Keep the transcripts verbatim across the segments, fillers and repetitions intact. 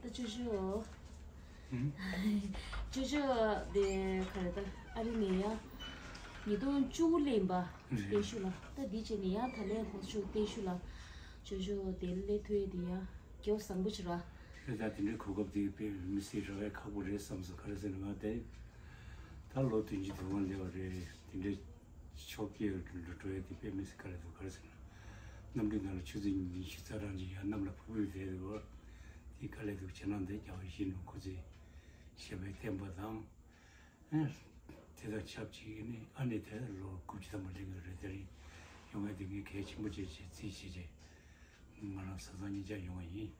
ད་ཅོ་ཅོ། ཨུམ། ཅོ་ཅོ་དེ་ག་རེ་ད་ཨ་རི་ནས་ཡ་ཉིས་སྟོང་བཅུ་དགུ་ལེན་པ་རེད། བསྟན་ཤུགས་ལ་ད་འདི་བྱས་ནས་ཡ་ད་ལན་ཧོ་ཤུ་བསྟན་ཤུགས་ལ་ཅོ་ཅོ་དེ་ལས་ཐོས་དེ་ཡ་སྐལ་བ་བཟང་པོ་ཅིག་ར། རེད། ད་དེ་འདྲའི་གོ་སྐབས་དེ་དཔེ་མི་སྲིད་རག་ཡ་ཁག་པོ་རེད་བསམ་སོང་། ག་རེ་ཟེར་ན་ང་དེ་ད་ལོ་བདུན་ཅུ་དོན་ལྔ་སླེབས་པ་རེད། དེ་འདྲའི་ཕྱོགས་ཀྱི་འགྲོ་ཡ་དེ་དཔེ་མི་སྲིད་དཀའ་ལས་འདུག། ག་རེ་ཟེར་ན་གནམ་གྲུའི་ནང་ལ་ཆུ་ཚོད་ཉི་ཤུ་རྩ་གྲངས་ཅིག་ཡར་གནམ་ལ་འཕུར་འཕུར་བསྡད་འདུག། དེ་དཀའ་ལས་འདུག། ཁྱེད་རང་འདི་རྒྱ་བ་ཡིན་ནོ་ཁོ་ཚོས་ཞབས་པད་བརྟན་པ་དང་། ཨེ། དེ་དང་ཆབས་ཅིག་ནི་ཨ་ནེ་དེ་ལོ་དགུ་བཅུ་ཐམ་པ་ལོན་གྱི་རེད། དེ་རིང་ཡོང་ཡ་དེ་ངས་གལ་ཆེན་པོ་བྱས་བྱས་རྩིས་བྱས་བྱས། ང་རང་བཟའ་ཚང་གཉིས་ཆ་ཡོང་བ་ཡིན།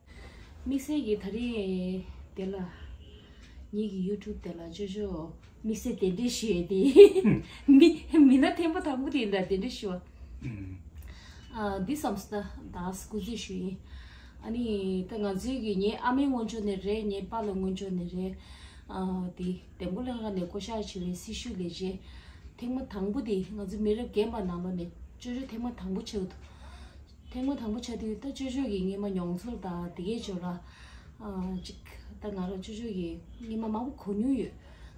དམིགས་བསལ་གྱི་ད་རེས་དེ་ལ་ངེད་ཀྱི་ཡུ་ཊུབ་དེ་ལ་ཅོ་ཅོ་དམིགས་བསལ་གདན་འདྲེན་ཞུ་ཡས་དེ་མི་མི་སྣ་ཐེངས་མ་དང་པོ་དེ་ཡིན་ད། གདན་འདྲེན་ཞུ་བ། ཨ། འདི་བསམ་སོང་ད་ད་སྐུ་རྩེད་ཞུ་ཡིན། ཨ་ནི་ད་ང་ཚོའི་གི་ངའི་ཨ་མའི་སྔོན་ཕྱོགས་ནས་རེད། ངའི་པཱ་ལགས་སྔོན་ཕྱོགས་ནས་རེད། ཨ། དེ་འདེམས་བསྐོ་ལྷན་ཁང་ནས་བསྐོ་བཞག་བྱས་པའི་སྲི་ཞུ་ལས་བྱེད་ཐེངས་མ་དང་པོ་དེ་ང་ཚོ་མི་རབས་རྒན་པ་ནང་ལོགས་ནས་ཅོ་ཅོ་ཐེངས་མ་དང་པོ་ཆགས་འདུག། ཐེངས་མ་དང་པོ་ཆགས་དུས་ད་ཅོ་ཅོ་གི་སྔོན་མ་མྱོང་ཚོར་དང་དེ་གས་ཅོ་ར། ཨ། ཅིག་ད་ང་རང་ཅོ་ཅོ་གི་སྔོན་མ་མང་པོ་གོ་མྱོང་ཡོད།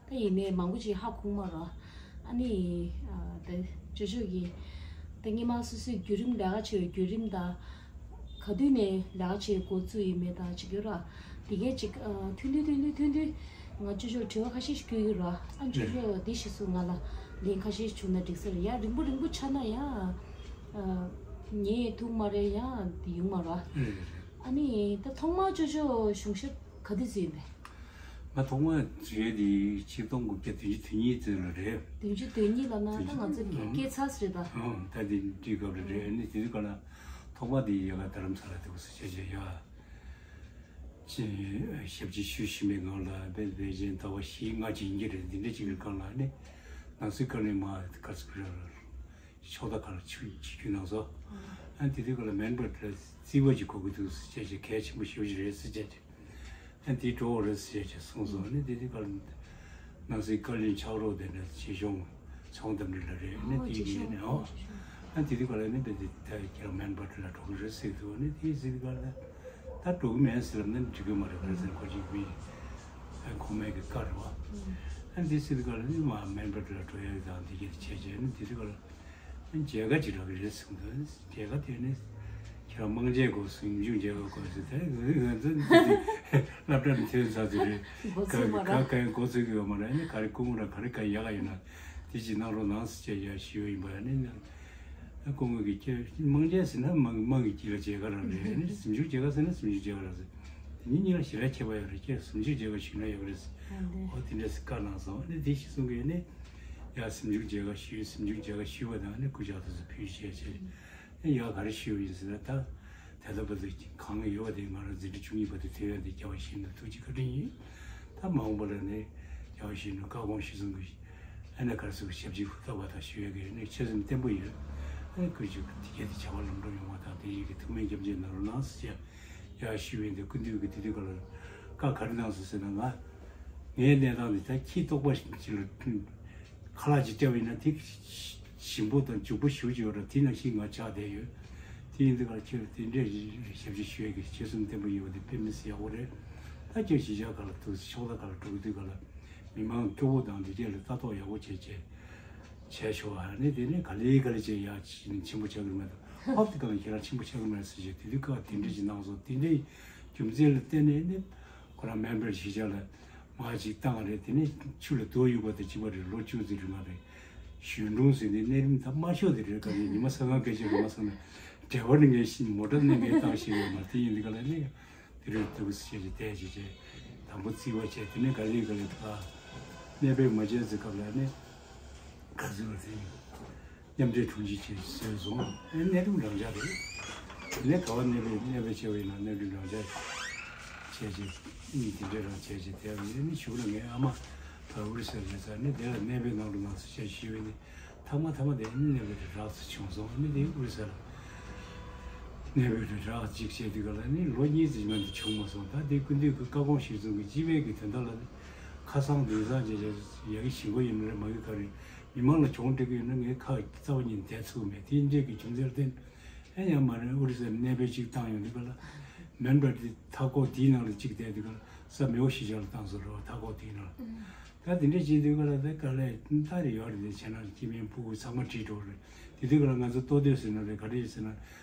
ད་ཡིན་ནའི་མང་པོ་ཅིག་ཧ་གོ་མ་ར། ཨ་ནི། ཨ། ད་ཅོ་ཅོ་གི་ད་སྔོན་མ་སོ་སོའི་བརྒྱུད་རིམ་ལས་ཀ་བྱེད་པའི་བརྒྱུད་རིམ་དང་། ག་དུས་ནས་ལས་ཀ་བྱེད་འགོ་བཙུགས་ཡིན་མེད་དང་ཅིག་ཡོད་ར། དེ་གས་ཅིག་ཨ། ཐུང་ཐུང་ཐུང་ཐུང་ཐུང་ཐུང་ང་ཅོ་ཅོར་དྲི་བ་ཁ་ཤས་ཤིག་བསྐྱོན་གྱི་ར། ཨ། ཅོ་ཅོ་འདི་ཞིག་སུ་ང་ལ་ལན་ཁ་ཤས་ཤིག་བྱུང་ན་འགྲིག་ས་རེད། ཡ་རིང་པོ་རིང་པོ་ཆགས་ན་ཡ། ཨ། ཉན་ཐུབ་མ་རེད། ཡ་འདི་ཡོང་མ་ར། ཨ་ནི་ད་ཐོག་མར་ཅོ་ཅོ་གཞུང་ཞབས་ག་དུས་ཚོད་ཡིན་པས། ང་ཐོག་མར་བྱས་དེ་ཆིག་སྟོང་དགུ་བརྒྱ་བདུན་ཅུ་དོན་གཉིས་ཙམ་ལ་རེད། བདུན་ཅུ་དོན་གཉིས་ལ་ན་ད་ང་ཚོ་སྐྱེས་ཚར་ཟེར་ད། ཨང་། ད་དེ་དུས་སྐབས་ལ་རེད། ཨ་ནི་དེ་དུས་སྐབས་ལ་ཐོག་མ་དེ་ཡ་ག་རྡ་རམ་ས་ལ་དེ་གོ་སུ་བྱས་བྱས་ཡ། ཅི། ཞབས་ཕྱི་ཞུ་བཞིན་པའི་ངང་ལ་དཔེ་དཔེ་ཅན་ཟླ་བ་བཞི་ལྔ་ཅིག་ཡིན་གྱི་རེད། འདི་འདྲ་ཅིག་གི་སྒང་ལ་ནི་ནང་སྲིད་བཀའ་བློན་མ་ག་ཚོད་རེད། ཕྱོགས་མཐའ་ཁག་ལ་ཆིབས་ཆིབས་བསྒྱུར་གནང་སོང་། ཨ། དེ་དུས་སྐབས་ལ་མེལ་བྷོན་ལ་རྩིས་པ་ཅིག་གོ་གི་འདུག་ཟེར་བྱས་བྱས་གལ་ཆེན་པོ་ཞེ་པོ་ཅིག་རེད་ཟེར་བྱས་བྱས། ཨ། དེ་འགྲོ་འོ་རེད་ཟེར་བྱས་བྱས་གསུངས་སོང་། ཨ་ནི་དེ་དུས་སྐབས་ལ་ནང་སྲིད་བཀའ་བློན་ཕྱག་རོགས་དེ་འདྲ་ཆེ་ཆུང་ཚོང་འདམ་རི་ལ་རེད། ཨ་ནི། ཨོ། དེ་ཆེ་ཡིན་ཆུང་། ནས། ཨོ། ཆེ་ཆུང་། ཨ། དེ་དུས་སྐབས་ལ་ནི་དཔེ་དེ་ད་ཁྱེད་རང་མེལ་བྷོན་ལ་འགྲོ་གི་རེད་ཟེར་འདུག། ཨ་ནི་དེ་ཟེར་དུས་སྐབས་ལ་ད་འགྲོ་གི་མེད་ཟེར་ལབ་ན་འགྲིག་གི་མ་རེད། ག་རེ་ཟེར་ཁོ་ཅིག་མི་ཨ་ཁོ་མེད་ཀྱི་བཀའ་རེད་བ། ཨ་ནི་དེ་ཟེར་དུས་སྐབས་ལ་ནི་མ་མེལ་བྷོན་ལ་འགྲོ་ཡ་དང་དེ་གྱད་བྱས་བྱས། ཨ་ནི་དེ་དུས་སྐབས་ལ། མཇལ་ཁ་ཅིག་རག་གི་རེད་གསུངས་འདུག། མཇལ་ཁ་དེ་ནི་ཁྱེད་རང་དམངས་མཇལ་དགོས་གསུངས། ཞིབ་འཇུག་མཇལ་ཁ་དགོས་ཟེར། དེ་ང་ཚོ་འདི་འདི་སློབ་གྲྭ་ནས་ཐོན་ཚར་དུས་རེད། འགོ་ཚུགས་མ་རེད། ག་ག་ག་འགོ་ཚུགས་ཀྱི་ཡོད་མ་རེད། ཨ་ནི་ག་རེ་སྐུ་ངོ་ར་ག་རེ་ག་ཡག་ག་ཡོད་ན་དེ་ཅིག་གནང་རོགས་གནང་ཟེར་བྱས་ཡར་ཞུས་པ་ཡིན་པ། ཨ་ནི་སྐུ་ངོ་གིས་ཁྱེད་དམངས་མཇལ་ཟེར་ན་དམངས་དམངས་ཀྱི་དཀྱིལ་ལ་མཇལ་ཁ་རང་རེད། ཨ་ནི་ཟིན་བྲིས་མཇལ་ཁ་ཟེར་ན་ཟིན་བྲིས་མཇལ་ཁ་རང་རེད། དེ་གཉིས་གཉིས་ལ་ཞེ་དྲག་ཁྱད་པར་ཡོད་རེད། ཁྱེད་ཟིན་བྲིས་མཇལ་ཁ་ཞུས་ན་ཡག་རེད་ཟེར། ཨོ། དེ་འདྲ་ཟེར་བཀའ་གནང་སོང་། ཨ་ནི་དེ་གཞི་བཟུང་གི་ནི་ཡར་ཟིན་བྲིས་མཇལ་ཁ་ཞུས། ཟིན་བྲིས་མཇལ་ཁ་ཞུས་པ་དང་ནི་སྐུ་ཕྱག་དེ་ཚོ་ཕུལ་བྱས་བྱས། ཨ་ནི་ཡར་ག་རེ་ཞུས་པ་ཡིན་ཟེར་ན། ད་དེ་ལྟ་བུ་དེ་གང་ཡོད་པ་དེ་ང་རང་འཛིན་གྲྭ་བཅུ་གཉིས་བར་དུ་ཐོན་ཡོད་དེ་རྒྱལ་བ་ཡིད་བཞིན་ནོར་ཐུགས་རྗེ་བཀའ་དྲིན་ཡིན། ད་མ་འོངས་པ་ལ་ནི་རྒྱལ་བ་ཡིད་བཞིན་ནོར་བཀའ་དགོངས་གཞི་བཟུང་གི་ཨ་ནི་ག་རེ་ཟེར་ཞབས་ཕྱི་ཧུར་ཐག་པ་དང་ཞུ་ཡས་ཀྱི་ནི་ཆོད་སེམས་བརྟན་པོ་ཡོད། ཨ་ནི་སྐུ་མཁྱེན་དེ་གྱད་དེ་བྱ་བ་ལམ་འགྲོ་ཡོང་བ་དང་དེ་ཡི་གི་ཐུགས་སྨོན་སྐྱབས་འཇལ་གནང་རོགས་གནང་ཟེར་བྱས། ཡར་ཞུས་པ་ཡིན། དེ་སྐུ་མདུན་གྱིས་དེ་དུས་སྐབས་ལ་བཀའ་ག་རེ་གནང་སོང་ཟེར་ན། ང་ངའི་གནས་སྟངས་འདི་ད་ཁྱི་ལྟོགས་པ་ཞིག་ལ་ཁ་ལག་ཅིག་སྤྲད་པ་ཡིན་ན་དེ་ཞིམ་པོ་དང་རྒྱུག་པོ་ཞེ་པོ་ཅིག་ཡོད་ར། དེ་ནང་བཞིན་ང་ཆགས་བསྡད་ཡོད། དེ་ཡིན་དུས་སྐབས་ཁྱེད་དེ་འདྲའི་ཞབས་ཕྱི་ཞུ་ཡས་ཀྱི་ཆོད་སེམས་བརྟན་པོ་ཡོད་པ་དེ་དཔེ་མི་སྲིད་ཡག་པོ་རེད། ད་ཁྱེད་གཞིས་ཆགས་ཁག་ལ་འདུག་ཕྱོགས་མཐའ་ཁག་ལ་འགྲོ་གི་དུས་སྐབས་ལ་མི་མང་སྐྱོ་བོ་དང་དེ་གྱད་ལ་ལྟ་རྟོག་ཡག་པོ་བྱས་བྱས། བྱས་ཤོག། ཨ་ནི་དེ་ནས་ག་ལེ་ག་ལེ་བྱས་ཡར་ཆེན་པོ་ཆགས་ཀྱི་མེད་དོ། ཧོབ་དེ་གང་ཁྱེད་རང་ཆེན་པོ་ཆགས་ཀྱི་མེད་ཟེར་བྱས། དེ་དུས་སྐབས་དེ་འདྲ་ཅིག་གནང་སོང་། དེ་འདྲའི་རྒྱུ་མཚན་ལ་བརྟེན་ནས་ནི་ཁོ་རང་མེལ་བྷོན་གཞིས་ཆགས་ལ་མར་ཅིག་བཏང་བ་རེད། དེ་ནས་ཆུ་ལ་རྡོ་གཡུག་པ་དང་གཅིག་པ་རེད། ལོ་བཅུ་ཙམ་རིང་ལ་རེད། གཞོན་དྲུང་ཟེར་ནས་གནས་རིམ་ད་དམའ་ཤོས་དེ་རེད། ག་ནས་ཉི་མ་གསར་ཁང་སྐད་ཆ་རུ་མ་སོང་ན་འབྲེལ་བ་ནི་ངས་ཤིང་མོ་ཊ་ནི་ངས་བཏང་ཤེས་ཡོད་མ་རེད། དེ་ཡིན་དུས་སྐབས་ལ་ནི། དེ་རུ་འདུག་ཟེར་བྱས་བལྟས་བྱས་བྱས། དང་པོ་རྩིས་པ་བྱས། དེ་ནས་ག་ལེ་ག་ལེ་ད་གནས་སྤོས་མ་བྱས་ཚེ་སྐབས་ལ་ནི་ག་ཟེར་བ་དེ་མཉམ་འབྲེལ་དྲུང་ཆེ་བྱས་བཟོས་སོང་། ཨེ་གནས་སྐབས་རང་འཇགས་རེད། དེ་ནས་ག་བ་གནས་སྤོས་གནས་སྤོས་བྱས་པ་ཡིན་ན་གནས་སྐབས་རང་འཇགས་བྱས་བྱས། གཉིས་དེ་འདྲ་རང་བྱས་བྱས་བསྡད་པ་ཡིན། ནི་གཞུག་ལ་ངའི་ཨ་མ་ཕ་ཨོ་རི་ས་ལ་ཡོད་ས་ནི་དེ་ལ་གནས་སྤོས་གནང་རོགས་གནང་ཟེར་བྱས་ཞུས་པ་ཡིན། ཐ་མ་ཐ་མ་དེ་ནི་གནས་སྤོས་རེ་རག་ཚུལ་བྱུང་སོང་། ནི་དེ་ཨོ་རི་ས་ལ་གནས་སྤོས་རེ་རག་ཅིག་བྱས་དུས་སྐབས་ལ་ནི་ལོ་གཉིས་ཙམ་མ་གཏོགས་བྱུང་མ་སོང་། ད་དེ་སྐུ་མདུན་གྱི་བཀའ་དགོངས་གཞིར་བཟུང་གི་སྤྱི་པའི་གི་དོན་དག་ལ་ནི་ཁ་སང་དེང་སང་བྱས་བྱས་ཡ་གི་ཞིང་པ་ཡིན་ནི་རེད། མ་གི་ག་རེ་ མི་མང་ལ་གྱོང་སྤྲད་ཀྱི་ཡོད་ན་ངའི་ཁ་རྩ་བ་ཉིད་བསྡད་ཚུགས་མེད། དེ་འདྲས་ཀྱི་རྒྱུ་མཚན་ལ་བརྟེན། ཨེ་ཡང་མ་རེད། ཨོ་རི་ས་ནས་གནས་སྤོས་གཅིག་བཏང་ཡོང་དུས་ག་ལ། མེམ་བྷར་དེ་མཐའ་འཁོར་དེའི་ནང་ལ་གཅིག་བསྡད་དུས་ག་ལ་ས་མེའོ་གཞིས་ཆགས་ལ་བཏང་སོང་རེད་བ། མཐའ་འཁོར་དེའི་ནང་ལ། ད་དེ་འདྲས་བྱེད་དུས་ག་ལ་དེ་ག་ལས་ད་རེ་ཡོད་རེད། དེ་བྱས་ན་སྐྱེ་དམན་ཕྲུ་གུ་ཚང་མ་ཁྲིད་འགྲོ་རེད། དེ་དུས་ག་ལ་ང་ཚོ་ལྟོ་ཐོས་ཟེར་ན་རེད། ག་རེ་ཡོད་ཟེར་ན།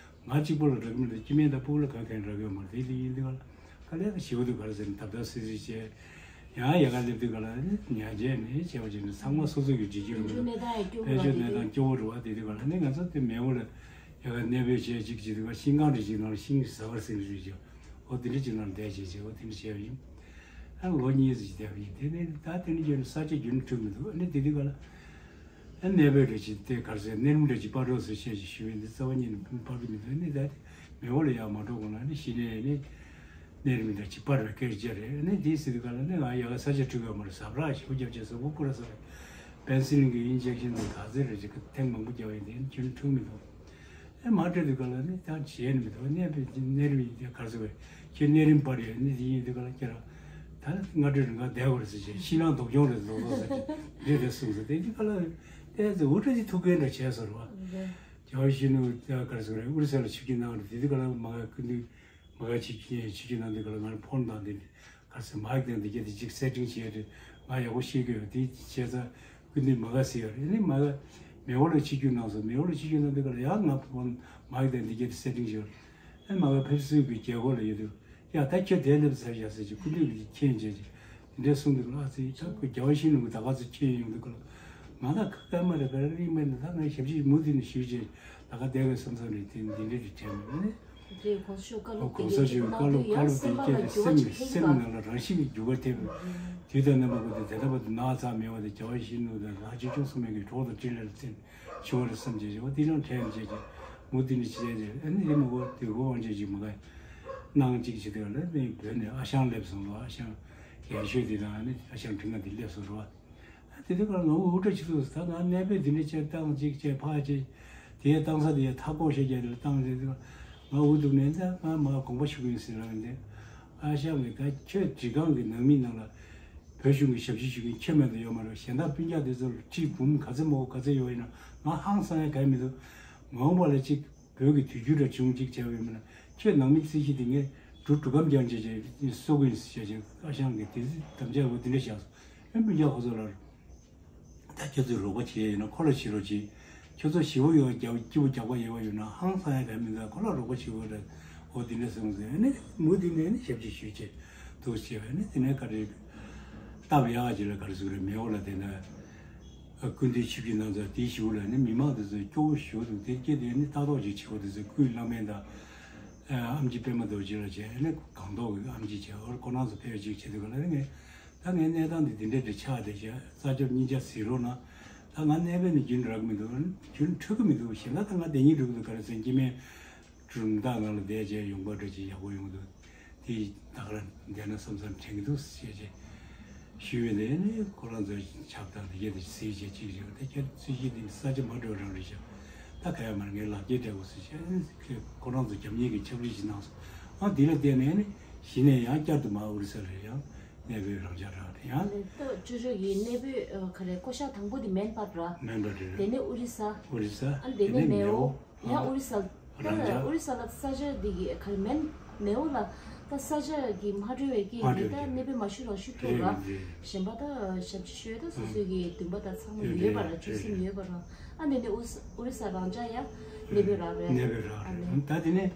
ང་གཅིག་པོ་ལ་རག་མི་འདུག་སྐྱེ་དམན་དང་ཕྲུ་གུ་ལ་གང་གང་རག་གི་ཡོད་མ་རེད། དེ་དེ་ཡིན་དུས་ག་ལ། དཀའ་ལས་ཞེ་པོ་འདུག་ག་རེ་ཟེར་ན། ཐབ་ཐབ་སིག་སིག་བྱས། ཡང་ཡལ་ག་སླེབས་དུས་ག་ལ་ཉལ་བྱས་ནས་བྱས་པ་བྱས་ནས་ཚང་མ་སོ་སོ་གི་འགྲིག་གི་རེད་འདུག་དཔལ་འབྱོར་གནས་སྟངས་ཡང་སྐྱོ་བོ་རེད་དེ་དུས་ག་ལ་ནི་ང་ཚོ་དེ་མེའོ་ལ་ཡལ་ག་གནས་སྤོས་བྱས་ཅིག་བྱེད་དུས་ག་ཤིང་ཁང་རེ་ཅིག་ནང་ལ་ཤིང་ཟ་བར་ཟིན་རེ་ཅིག་འོ་དེ་འདྲ་ཅིག་ནང་བསྡད་བྱས་བྱས་འོ་དེ་འདྲ་བྱས་པ་ཡིན། ཨ་ལོ་གཉིས་ཙམ་ཅིག་བསྡད་པ་ཡིན། དེ་ནས་ད་དེ་ནས་ཡོད་ན་ས་ཆ་རྒྱུན་འཁྲུག་མི་འདུག་ཨ་ནི་དེ་དུས་ག་ལ། ཨ་གནས་སྤོས་རེ་ཅིག་དེ་ག་རེ་ཟེར། གནས་རིམ་རེ་ཅིག་སྤར་རོགས་ཟེར་བཤད་ཅིག་ཞུས་པ་ཡིན། དེ་རྩ་བ་ཉིད་ནས་སྤར་གི་མི་འདུག་ནི་ད་དེ་མེའོ་ལ་ཡར་མ་འགྲོ་གོང་ལ་ནི་གཞི་ནས་ནི་གནས་རིམ་འདྲ་ཅིག་སྤར་བའི་སྐད་ཆ་རེད། ནི་དེའི་ཟེར་དུས་ག་ལ་ནི་ང་ཡག་ག་ས་ཆ་འཁྲུག་ག་མ་རེད། ཟ་འཕྲུག་ཞེ་པོ་བརྒྱབ་བྱས་གཟུགས་པོ་བཀུར་ས་རེད། པེན་སི་ལིན་གྱི་ཨིན་ཇེག་ཤིན་དེ་ག་ཚོད་རེད་ཅིག་ཐེངས་མང་པོ་བརྒྱབ་ཡིན། དེ་ནི་རྒྱུན་འཁྲུག་མི་འདུག་ཨེ་མ་སྤྲད་དུས་ག་ལ་ནི་ད་བྱས་ནི་མི་འདུག་གནས་པའི་གནས་རིམ་ཡིན་དེ་ག་རེ་ཟེར་བས་ཁྱེད་གནས་རིམ་སྤར་ཡོད་ནི་དེ་ཡིན་དུས་ག་ལ་ཁྱེད་རང་ད་སྔ་དྲོའི་རིང་ག་བསྡད་དགོས་རེད་ཟེར་བྱས། ཤིང་ནགས་སྡུག་གྱོང་རེད་འདུག་ཟེར་བྱས་འདྲེ་རེད་གསུངས་ཟེར། དེ་དུས་ག་ལ་ལྟས་ཚེ་འུ་ཁྲ་ཅིག་ཐུགས་འགན་འདྲ་བྱས་ཟེར་བ། རྒྱལ་བ་ཡིད་བཞིན་ནོར་བུ་ག་རེ་ཟེར་རེད། ཨོ་རི་ས་ལ་ཆིབས་བསྒྱུར་གནང་རེད། དེ་དུས་ག་ལ་མ་ག་སྐུ་མདུན་མ་ག་ཆིབས་བསྒྱུར་ཆིབས་བསྒྱུར་གནང་དུས་ག་ལ་ང་ལ་ཕོན་བཏང་དེ་ག་རེ་ཟེར། མ་ག་དང་དེ་ག་དེ་གཅིག་སེ་ཊིང་བྱས་རེད། ང་ཡག་པོ་ཤེས་ཀྱི་ཡོད། དེ་བྱས་ཙང་སྐུ་མདུན་མ་ག་ཟེར་ཡོད་རེད། ནི་མ་ག་མེའོ་ལ་ཆིབས་བསྒྱུར་གནང་སོང་། མེའོ་ལ་ཆིབས་བསྒྱུར་གནང་དུས་ག་ལ་ཡང་ང་ཕོན་མ་ག་དང་དེ་ག་དེ་སེ་ཊིང་བྱས་ཡོད། ཨེ་མ་ག་ཕེབས་བསུའི་གི་རྒྱལ་སྒོ་ལ་ཡོད་དུས། ཡ་ད་ཁྱོད་དེར་སླེབས་ཚར་ཡ་ཟེར་གྱི་སྐུ་མདུན་གྱིས་མཁྱེན་བྱས་ཀྱི་འདི་འདྲས་གསུངས་འདུག་ལ། ཨ་ཙི་ད་ཁོ་རྒྱལ་བ་ཡིད་བཞིན་ནོར་བུ་ད་ག་ཚོད་མཁྱེན་ཡོང་འདུག་ག་ལ། ང་ད་ཁ་སྐད་མ་རེད། པར་རིག་མེད་ནི་ད་ངས་ཞབས་ཕྱི་མུ་མཐུད་ནས་ཞུས་བྱས་ད་ག་བསྡད་དགོས་བསམ་བསམ་རེད། དེ་འདི་འདྲས་རེད་དྲན་མི་ནི། རེད། གོང་ས་མཆོག་བཀའ་སློབ་ཁོང་ས་མཆོག་བཀའ་སློབ་བཀའ་སློབ་དེ་སྐད་དེ་སེམས་སེམས་ནང་ལ་རང་བཞིན་གྱི་འགྱུར་བ་ཐེབས། དུས་དང་རྣམ་པ་ཀུན་ཏུ་དེ་ལྟ་བུ་དུ་ནག་ཚ་མེད་པ་དེ་རྒྱལ་བ་ཡིད་བཞིན་ནོར་བུ་དང་ལྷ་ཆོས་སྐྱོང་སྲུང་མའི་གི་གྲོགས་དང་འཕྲིན་ལས་ལ་བརྟེན། བྱུང་བ་རེད་བསམ་བྱས་ཀྱི་འོ་དེ་རང་དྲན་བྱས་ཀྱི་མུ་མཐུད་ནས་བྱས་ཏེ། ཨ་ནི་དེ་མ་གོ་དེ་གོ་དབང་ཆེན་ཅིག་མ་ག་གནང་ཅིག་བྱེད་དུས་ལ་ནི་བོད་ནས་ཨ་ཞང་སླེབས་སོང་ལ། ཨ་ཞང་རྒན་ཤོས་དེ་དང་ནི་ཨ་ཞང་འཕྲིན་ལས་དེ་སླེབས་སོང་རེད་བ། ཨ་དེ་དུས་ཀ་ང་འུ་ཁྲ་ཆེ་ཐུག་ད་ང་གནས་སྤོས་དེ་འདྲ་བྱས་བཏང་ཅིག་བྱས་ཕར་བྱས་དེ་བཏང་ས་དེ་མཐའ་སྐོར་བྱས་རྒྱ་དེ་ལ་བཏང་། དེ་དུས་ང་འུ་ཐུག་ནས་ད་ང་མ་དགོངས་པ་ཞུ་གི་ཡིན་ཟེར་ལབ་ཡིན་ཏེ། ཨ་ཞང་གིས་ད་ཁྱོད་སྒྲིག་ཁང་གི་ནང་མི་ནང་ལ། བོད་གཞུང་གི་ཞབས་ཕྱི་ཞུ་མཁན་ཁྱོད་མེད་དུ་ཡོད་མ་རེད། གཞན་དག་སྤུན་ཀྱག་དེ་ཚོ་ལ་ཁྲིད་འབུམ་ག་ཚད་མང་པོ་ག་ཚད་ཡོད་ཡིན་ན་ང་ཧང་སང་ཡ་ག་ཡ་མི་འདུག་མ་འོངས་པ་ལ་གཅིག་བོད་ཀྱི་དུས་འགྱུར་འདྲ་བྱུང་གཅིག་བྱས་པ་ཡིན་ན་ཁྱོད་ནང་མི་རྩིས་གཞི་དེ་ངས་འབྲུ་དྲུག་སྐམ་རྐྱང་བྱས་བྱས་གསོ་གི་ཡིན་ཟེར་བྱས་བྱས། ཨ་ཞང་གིས་དེ་དམ་བཅའ་འོ་དེ་འདྲ་བཞག་སོང་། ཨེ་སྤུན་ཀྱག་ཁོ་ཚོ་ལ། ད་ཁྱོད་ཚོས་རོགས་པ་བྱེད་ཡ་ཡོད་ན་ཁོ་ལ་བྱེད་རོགས་གྱིས། ཁྱོད་ཚོ་ཞི་བོ་ཡོད་རྒྱག་སྐྱིད་པོ་རྒྱག་པ་ཡོད་པ་ཡོད་ན་ཧང་སང་ཡ་ག་མི་འདུག་ཁོ་ལ་རོགས་པ་བྱེད་དགོས་རེད། འོ་དེ་འདྲ་གསུངས་ཟེར་ནས་མུ་མཐུད་ནས་ནི་ཞབས་ཕྱི་ཞུས་བྱས་འདུག་བྱས་པས་ནི་དེ་ནས་བཀའ་དྲིན་སྟབས་ཡག་ཅིག་ལ་ག་རེ་ཟེར་རེད། མེའོ་ལ་དེ་ནས་སྐུ་མདུན་ཆིབས་བསྒྱུར་གནང་ཚར་དེའི་གཞུག་ལ་ནི་མི་མང་དེ་ཚོ་སྐྱོ་བོ་ཞེ་པོ་འདུག་དེ་སྐྱེ་དེ་ནི་ལྟ་རྟོག་ཅིག་བྱེད་དགོས་དེ་ཚོ་སྐུའི་བླ་སྨན་དང་ཨམ་ཆི་པད་མ་རྡོ་རྗེ་ལ་བྱས་ནི་སྒང་ཏོག་གི་ཨམ་ཆི་བྱས་འོ་ཁོ་རང་ཚོ་ཕེབས་ཅིག་བྱེད་དུས་ག་ལ་ནི་ངས། ད་ངའི་གནས་སྟངས་འདི་འདི་འདྲ་འདྲ་ཆགས་བསྡད་ཤག་རྩ་ཁྲིམས་གཉིས་ཆ་གཟིགས་རོགས་གནང་། ད་ང་གནས་སྤོས་ནས་རྒྱུན་རག་མི་འདུག་རྒྱུན་འཕྲོད་ཀྱི་མི་འདུག་གཞན་དག་ད་ང་བསྡད་སྙིང་འདོད་ཀྱི་འདུག་ག་རེ་ཟེར་སྐྱེ་དམན་གྲུབ་མཐའ་ནང་ལ་བསྡད་བྱས་ཡོང་པ་འདྲ་ཅིག་ཡག་པོ་ཡོང་འདུག་དེ་ད་ག་རང་བསྡད་ན་བསམ་བསམ་དྲན་གྱི་འདུག་ཟེར་བྱས་ཞུས་པས་ནས་ནི་ཁོ་རང་ཚོའི་ཆབ་དང་དེ་གས་དེ་གཟིགས་བྱས་ཅིག་རེད། ད་ཁྱེད་རྩིས་གཞི་འདི་ས་ཆ་མ་འགྲོ་རང་རེད་ཤག་ད་ག་ཡ་མར་ངས་ལག་འཁྱེར་སྤྲད་དགོས་ཟེར་བྱས་ཁོ་རང་ཚོ་རྒྱབ་གཉེར་གྱི་ཕྱག་བྲིས་ཤིག་གནང་སོང་། ཨ་འདི་ལ་བརྟེན་ནས་ནི་གཞི་ནས་ཡང་བསྐྱར་དུ་མར་ཨོ་རི་ས་ལ་ཡང་། གནས་སྤོས་རང་འཇགས་རག་རེད་ཡང་། ཨ་ནི་ད་ཅོ་ཅོ་ཡི་གནས་སྤོས་ཨ་ག་རེ་བསྐོ་བཞག་དང་པོ་དེ་མེན་པར་ར། མེན་པར་རེད། དེ་ནས་ཨོ་རི་ས། ཨོ་རི་ས། ཨ་དེ་ནས་མེའོ། ཡང་ཨོ་རི་ས། ད་རང་འཇགས། ཨོ་རི་ས་ལ་ས་ཆ་དེ་གི་ག་རེ་མེན་མེའོ་ལ་ད་ས་ཆ་གི་མ་འགྲོ་བའི་སྐད་མ་ཡིན་འགྲོ་ད་གི་གནས་སྤོས་མ་ཞུ་རང་ཞུ་ཐུབ་ར། རེད་རེད། གཞན་པ་ད་ཞབས་ཕྱི་ཞུ་ཡ་ད་སོ་སོའི་གི་འདུན་པ་ད་ཚང་མ་རེད་ཡོད་པ་ར། རེད་ཆོད་སེམས་ཡོད་པ་ར། ཨ་ནི་ནི་ཨོ་རི་ས་རང་འཇགས་ཡ་གནས་སྤོས་རག་རེད། གནས་སྤོས་རག་རེད། ད་དེ་ནས།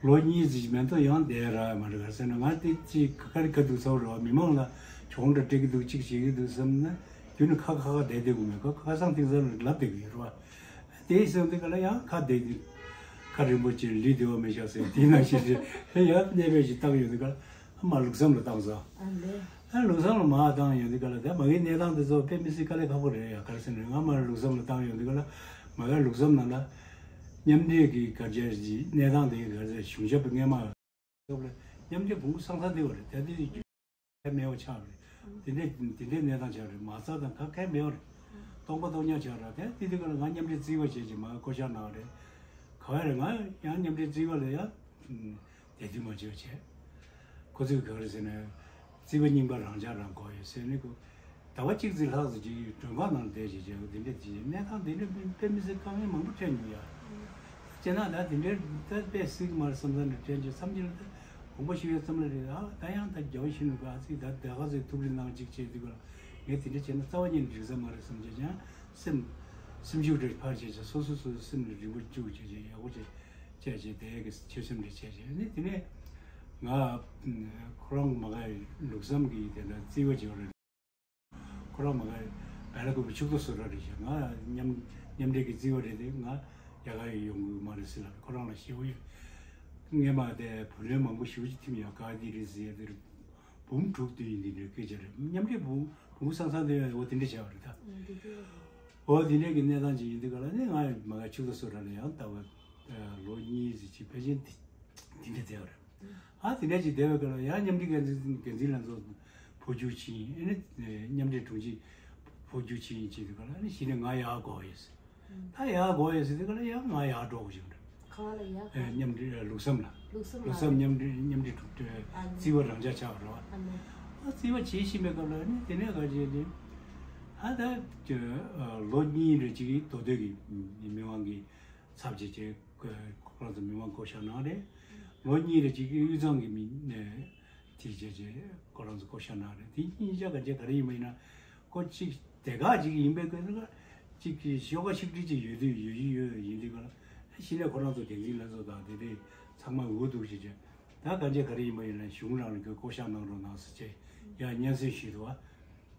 ལོ་གཉིས་ཙམ་མེད་དོ་ཡང་བསྡད་ར་མ་རེད་ག་ཟེར་ན་ང་དེ་ཅིག་ག་རེ་ག་འདུག་ཚོར་རོ་མི་མང་ལ་གྱོང་འདྲ་སྤྲད་ཀྱི་འདུག་ཅིག་བྱེད་ཀྱི་འདུག་བསམ་ན་རྒྱུན་ནས་ཁ་ཁ་ཁ་བསྡད་བསྡད་དགོས་མེད་ཁ་ཁ་སང་ཐེངས་སང་ལབ་བསྡད་ཀྱི་ཡོད་རེད་བ། དེ་བསམ་དུས་ག་ལ་ཡང་ཁ་བསྡད་དུས་ཁ་རིང་པོ་ཅིག་ལུས་བདེ་བ་མི་བཞག་ཟེར་དེ་ནང་བཞིན་རེད། ཡང་གནས་སྤོས་ཅིག་བཏང་ཡོད་དུས་ག་ལ་མ་ལུགས་བསམ་ལ་བཏང་སོང་། ཨ་ལུགས་བསམ་ལ་མ་བཏང་ཡོད་དུས་ག་ལ་ད་མ་གིའི་གནས་སྟངས་དེ་ཚོ་དཔེ་མི་སྲིད་དཀའ་ལས་ཁག་པོ་རེད་ཡ། ག་རེ་ཟེར་ན་ང་མ་ལུགས་བསམ་ལ་བཏང་ཡོད་དུས་ག་ལ་མ་གིའི་ལུགས་བསམ་ནང་ལ། མཉམ་འབྲེལ་གྱི་ག་རེ་ཅིག་གནས་སྟངས་དེ་ག་རེ་གཞུང་ཞབས་སྔས་མ་སྐབས་ལ་མཉམ་འབྲེལ་གོང་བུ་སང་ས་དེ་བ་རེད། ད་དེ་རྒྱུ་གལ་མེད་པ་ཆགས་རེད། དེ་འདྲའི་དེ་འདྲའི་གནས་སྟངས་ཆགས་རེད། མ་རྩ་དང་ག་གལ་མེད་པ་རེད། སྟོང་པ་སྟོང་ཉག་ཆགས་རེད། དེ་དེ་དུས་ག་ལ་ང་མཉམ་འབྲེལ་རྩིས་པ་བྱས་ཀྱི་མ་བསྐོ་བཞག་གནང་བ་རེད། ག་བ་རེད། ང་ཡང་མཉམ་འབྲེལ་རྩིས་པ་ལ་ཡང་དེ་དུས་མ་བྱས་བྱས་ཁོ་ཚོས་ག་རེ་ཟེར་ན་རྩིས་པ་རྙིང་པ་རང་འཇགས་རང་དགོས་ཡོད་ཟེར་ནས་ཁོ། ད་ ཟླ་བ་གཅིག་ཙམ་ལྷག་ཙམ་ཅིག་མགྲོན་ཁང་ནང་ལ་བསྡད་བྱས་བྱས་འདི་འདྲ་བྱས་གནས་སྟངས་འདི་འདྲ་དཔེ་མི་སྲིད་དཀའ་ངལ་མང་པོ་འཕྲད་མྱོང་ཡ། བྱས་ན་ད་དེ་འདྲའི་ད་དཔེ་སྲིད་ཀྱི་མ་རེད་བསམ་ས་འདྲ་དྲན་བྱས་མཚམས་ཅིག་ལ་ད་དགོངས་པ་ཞུ་ཡས་ཙམ་ལ་རེད། ཨ་ད་ཡང་ད་རྒྱལ་བ་ཡིད་བཞིན་ནོར་བུ་ཨ་ཙི་ད་ད་ག་ཚོད་ཐུགས་རེ་གནང་གཅིག་བྱས་དུས་ག་ལ་ངས་དེ་འདྲ་བྱས་ན་རྩ་བ་ཉིད་ནས་འགྲིག་ས་མ་རེད་བསམ་བྱས་ཀྱང་སེམས་སེམས་ཤུགས་འདྲ་ཕར་བྱས་བྱས་སོ་སོ་སོ་སོའི་སེམས་ལ་རིག་པ་བཅུག་བྱས་བྱས་ཡག་པོ་བྱས་བྱས་བྱས་དེ་གི་ཆོད་སེམས་འདྲ་བྱས་བྱས་ནི་དེ་ནས་ང་ཁོ་རང་མ་ག་ལུགས་བསམ་གྱི་དེ་འདྲ་རྩིས་པ་བྱས་པ་རེད། ཁོ་རང་མ་ག་བལ་ལ་ཀུ་པའི་ཕྱུག་ཏོ་བཟོ་གྲྭ་རེད་ཤག་ང་མཉམ་མཉམ་འབྲེལ་གྱི་རྩིས་པ་རེད་དེ་ང་ཡག་ག་ཡོང་གི་མ་རེད་ཟེར་ལབ་ཁོ་རང་ལ་ཞེ་པོ་ཡོད། སྔས་མ་དེ་བུ་ལོན་མང་པོ་ཞེ་པོ་ཅིག་ཐིམ་ཡོད་ག་དེ་རེད་ཟེར་ཡ་དེར་འབུམ་དྲུག་བདུན་ཡིན་དེ་འདྲའི་སྐད་ཆ་རེད། མཉམ་འབྲེལ་འབུམ་འབུམ་སང་སང་དེ་འོ་དེ་འདྲ་བྱས་པ་རེད་ད། འདི་དེ་རེད། འོ་དེ་འདྲའི་གི་གནས་སྟངས་ཅིག་ཡིན་དུས་ག་ལ་ནི་ང་མ་ག་ཕྱུག་ཏོ་བཟོ་གྲྭ་ལ་ཡང་ལྟ་བ་ལོ་གཉིས་ཙམ་ཅིག་ཕལ་ཆེར་དེ་འདྲ་བསྡད་པ་རེད། ཨ་དེ་འདྲ་ཅིག་བསྡད་པའི་སྐབས་ལ་ཡང་མཉམ་འབྲེལ་འགན་འཛིན་འགན་འཛིན་ལྷན་ཚོགས་འཕོ་འགྱུར་ཕྱིན། ཨེ་ནི་མཉམ་འབྲེལ་དྲུང་ཆེ་འཕོ་འགྱུར་ཕྱིན་བྱེད་དུས་སྐབས་ལ་ཨ་ནི་གཞི་ནས་ང་ཡར་འགོ་ཡོད་ཟེར། ད་ཡར་འགོ་ཡོད་ཟེར་དུས་སྐབས་ལ་ཡང་ང་ཡར་འགྲོ་དགོས་བྱུང་། གང་ལ་ཡར་འགོ། ཨེ་མཉམ་འབྲེལ་ལུགས་བསམ་ལ། ལུགས་བསམ་ལ། ལུགས་བསམ་མཉམ་འབྲེལ་མཉམ་འབྲེལ་དྲུང་ཨ་ནི། རྩིས་པ་རང་འཇགས་ཆགས་པ་རེད་བ། ཨ་ནི། ཨ་རྩིས་པ་བྱེད་བཞིན་པའི་སྐབས་ལ་ཨ་ནི་དེ་ནས་ག་རེ་བྱས་ཏེ། ཨ་ད་ལོ་གཉིས་རེ་ཅིག་མདོ་སྟོད་ཀྱི་མི་དབང་གི་ཚབ་བྱས་བྱས། ཁོ་རང་ཚོ་མི་མང་བསྐོ་བཞག་གནང་རེད། ལོ་གཉིས་རེ་གཅིག་དབུས་གཙང་གི་མི་ནས་དེ་བྱས་བྱས་ཁོ་རང་ཚོ་བསྐོ་བཞག་གནང་རེད། དེ་གཉིས་ཆ་ག་བྱས་ག་རེ་ཡིན་པ་ཡིན་ན་ཁོ་གཅིག་དེ་ག་གཅིག་ཡིན་པའི་སྐབས་ལ་གཅིག་གི་ཤོག་ཁ་ཆིག་སྒྲིལ་གཅིག་ཡོད་དུས་ཡོད་ཀྱི་ཡོད་ཡིན་དུས་ག་ལ་གཞི་ནས་ཁོ་རང་ཚོ་འགན་འཛིན་ལྷན་ཚོགས་དང་དེ་དེ་ཚང་མ་འུ་ཐུག་བྱས་བྱས་ད་ག་བྱས་ག་རེ་ཡིན་པ་ཡིན་ན་གཞུང་རང་ལ་གི་བསྐོ་བཞག་གནང་རོགས་གནང་ཟེར་བྱས་ཡང་སྙན་སེང་ཞུས་འདུག་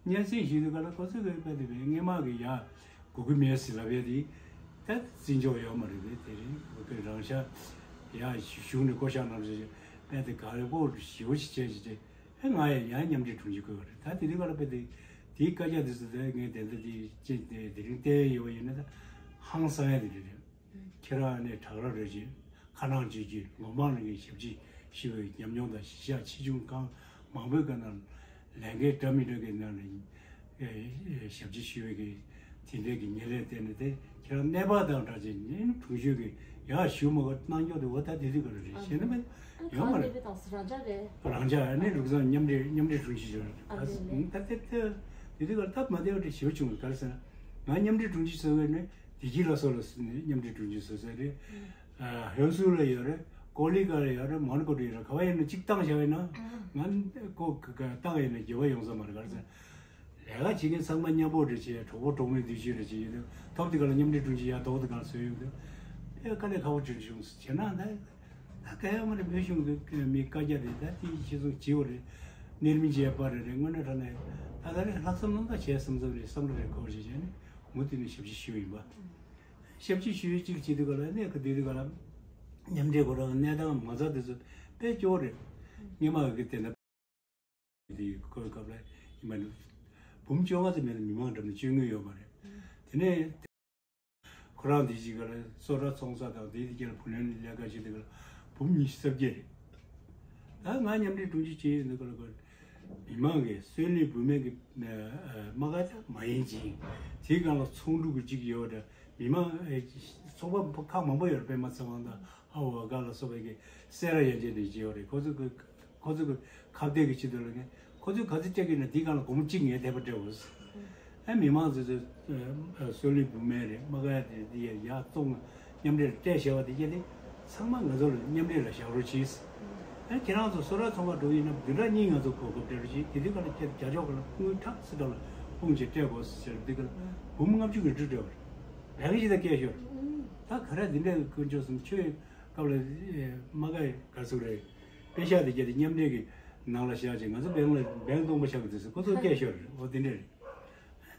བ། སྙན་སེང་ཞུས་དུས་ག་ལ་ཁོ་ཚོས་གི་དཔེ་དེ་བས་སྔས་མ་གི་ཡ་དགོས་ཀྱི་མེད་ཟེར་ལབ་ཡ་དེ་ད་བརྩི་འཇོག་ཡོད་མ་རེད་པས། དེ་རིང་བོད་པའི་རང་ཤག་ཡ་གཞུང་ནས་བསྐོ་བཞག་གནང་རེད། དཔེ་དེ་ག་རེ་པོ་ཞེ་པོ་ཞིག་བྱས་ཞིག་བྱས་ཨེ་ང་ཡ་ཡ་མཉམ་འབྲེལ་དྲུང་ཆེ་དགོས་པ་རེད། ད་དེ་དུས་ག་ལ་དཔེ་དེ་དེའི་བཀའ་རྒྱ་དེ་ཚོ་དེ་ངས་དེ་འདྲ་དེ་ཅི་དེ་དེ་རིང་བལྟས་ཡོད་པ་ཡིན་ན་ད་ཧང་སང་ཡ་དེ་རེད། ཁྱེད་རང་ནས་བྲག་ར་རེད་ཅེས་ཁ་ནང་བརྗོད་ཀྱི་ལོ་མང་རིང་གི་ཞབས་ཕྱི་ཞུ་བའི་ཉམས་མྱོང་དང་གཞིས་ཆགས་ཆེ་ཆུང་གང་མང་པོའི་སྐབས་ནང་ལས་འགན་འདྲ་མི་འདྲ་གི་ནང་ནས་ཞབས་ཕྱི་ཞུ་བའི་གི་དེ་འདྲའི་གི་ཉེར་ལེན་བསྟན་ནས་དེ་ཁྱེད་རང་གནས་བབ་དང་འདྲ་ཅིག་ནས་དྲུང་ཆེ་གི་ཡག་ཞུ་མ་གི་གནང་རྒྱུ་དེ་འོ་ད་དེ་དུས་ག་རེ་རེད་ཤེས་ན་མེད་ཡོད་མ་རེད། རང་འཇགས་རེད། རང་འཇགས་ནས་ལུགས་བཟང་མཉམ་འབྲེལ་མཉམ་འབྲེལ་དྲུང་ཆེ་ཞུ་རེད། ད་དེ་དེ་དེ་དུས་ག་རེ་སྟབས་མ་བདེ་བ་དེ་ཞེ་པོ་བྱུང་བ་ག་རེ་ཟེར་ན་ང་མཉམ་འབྲེལ་དྲུང་ཆེ་ཟེར་བས་ནས། བདེ་སྐྱིད་ལ་སོགས་ལ་མཉམ་འབྲེལ་དྲུང་ཆེ་བཟོ་ས་རེད། ཧོན་སུར་ལ་ཡོད་རེད། ཀོ་ལི་གྷལ་ལ་ཡོད་རེད། མོན་གྷོ་ལ་ཡོད་རེད། ག་བ་ཡིན་ན་གཅིག་བཏང་བཞག་ཡིན་ན་ང་ཀོ་བཏང་ཡིན་ན་འགྱུར་བ་ཡོང་ས་མ་རེད། ག་རེ་ཟེར་ལས་ཀ་བྱེད་མཁན་ཚང་མ་མཉམ་པོ་རེད་བྱས་གྲོགས་པོ་གྲོགས་མོའི་འདུས་ཤེས་རེད་བྱས་ཡོད་དུས་ཐོབ་དེ་ག་ལ་མཉམ་འབྲེལ་དྲུང་ཆེ་ཡར་ལྡོག་དེ་ག་ལ་བཟོས་ཡོང་དུས་དཔེ་དཀའ་ལས་ཁག་པོ་འཕྲད་བྱུང་ཟེར་བྱས་ན་ད་ད་ག་ཡང་མ་རེད། བོད་གཞུང་གི་མི་བཀའ་རྒྱ་རེད། ད་དེ་ཤེས་སོང་བྱེད་འོ་རེད། གནད་སྨིན་བྱས་པ་རེད་རེད། དངོས་གནས་དྲང་གནས་ད་ད་རེད་ལྷག་བསམ་རྣམ་དག་བྱས་བསམ་བསམ་རེད་བསམ་བློ་རེད་གོ་བྱས་བྱས་ནས། མུ་མཐུད་ནས་ཞབས་ཕྱི་ཞུས་ཡིན་པ། ཞབས་ཕྱི་ཞུས་གཅིག་བྱེད་དུས་ག་ལ་གནས་ཀ་དེ་དུས་ག་ལ་མཉམ་འབྲེལ་ཁོ་རང་གནས་སྟངས་མ་རྩ་དེ་ཚོ་དཔེ་སྐྱོ་བོ་རེད། སྔས་མ་གི་དེ་འདྲ་དེ་ཁོའི་སྐབས་ལ་ཡིན་པ་ནི་འབུམ་བཅོ་ལྔ་ཙམ་མེད་ན་མི་མང་འགྲམ་ནས་བཅོ་དངུལ་ཡོད་མ་རེད། དེ་ནས་ཁོ་རང་དེ་གཅིག་ག་ལ་སོ་ར་ཚོང་ས་དང་དེ་དེ་ག་ལ་བུ་ལོན་ལས་ཀ་བྱེད་དུས་ག་ལ་འབུམ་ཉི་ཤུ་རྩ་བརྒྱད་རེད། ད་ང་མཉམ་འབྲེལ་དྲུང་ཆེ་བྱས་ཡོད་འདུག་ག་ལ་གོ། མི་མང་གི་སོན་ལི་བུ་མེད་ཀྱི་མ་ག་ད་མ་ཡིན་ཅིང་དེའི་སྒང་ལ་ཚོང་འབྲུ་གི་གཅིག་ཡོད་རེད། མི་མང་ཚོགས་པ་ཁག་མང་པོ་ཡོད་རེད། པད་མ་ཚེ་དབང་དང་ཨ་འོ་ག་ལ་སོགས་པའི་གི་སེ་ར་ཡན་ཆད་ནས་བྱས་ཡོད་རེད། ཁོ་ཚོ་གི་ཁོ་ཚོ་གི་ཁ་གཏད་ཀྱི་ཆེད་དུ་ལ་ངས་ཁོ་ཚོས་ག་ཚོད་སྤྲད་ཀྱི་ན་དེའི་སྒང་ལ་སྒོར་མོ་གཅིག་ངས་དེ་པ་སྤྲད་འོས། ཨ་མི་མང་ཚོས་ཚོས་སོན་ལི་བུ་མེད་རེད། མ་ག་ཡ་དེ་དེ་ཡ་ཡ་བཙོང་མཉམ་འབྲེལ་སྤྲད་བཞག་པ་དེ་གྱད་དེ་ཚང་མ་ང་ཚོ་ལ་མཉམ་འབྲེལ་ལ་བཞག་རོགས་གྱིས། ཨ་ཁྱེད་རང་ཚོ་སོ་ར་ཚོང་པ་འགྲོ་ཡིན་ན་བདུན་ཕྲག་གཉིས་ང་ཚོ་གོ་སྐབས་སྤྲད་རོགས་གྱིས། དེ་དུས་ག་ལ་ཁྱེད་རྒྱ་ཕྱོགས་ག་ལ་དངུལ་ཁྲག་སྲིད་གྲངས་ལ་དཔུང་ཆེ་སྤྲད་དགོས་ཟེར། དེ་ག་ལ་འབུམ་ལྔ་བཅུ་ང་དྲུག་སྤྲད་པ་རེད། བལ་གྱི་ད་སྐད་ཤོར། ད་ག་རེ་འདི་འདྲའི་དཀོན་མཆོག་གསུམ་ཆོས་སྐབས་ལ་མ་ག་ག་ཚོད་རེད། པེ་ཤག་དེ་གྱད་དེ་མཉམ་འབྲེལ་གྱི་ནང་ལ་བཞག་ཅིག་ང་ཚོ་བེང་ལ་བེང་སྟོང་པ་ཆགས་ཀྱི་འདུག་ཟེར། ཁོ་ཚོ་སྐད་ཤོར་རེད། འོ་དེ་འདྲ་རེད།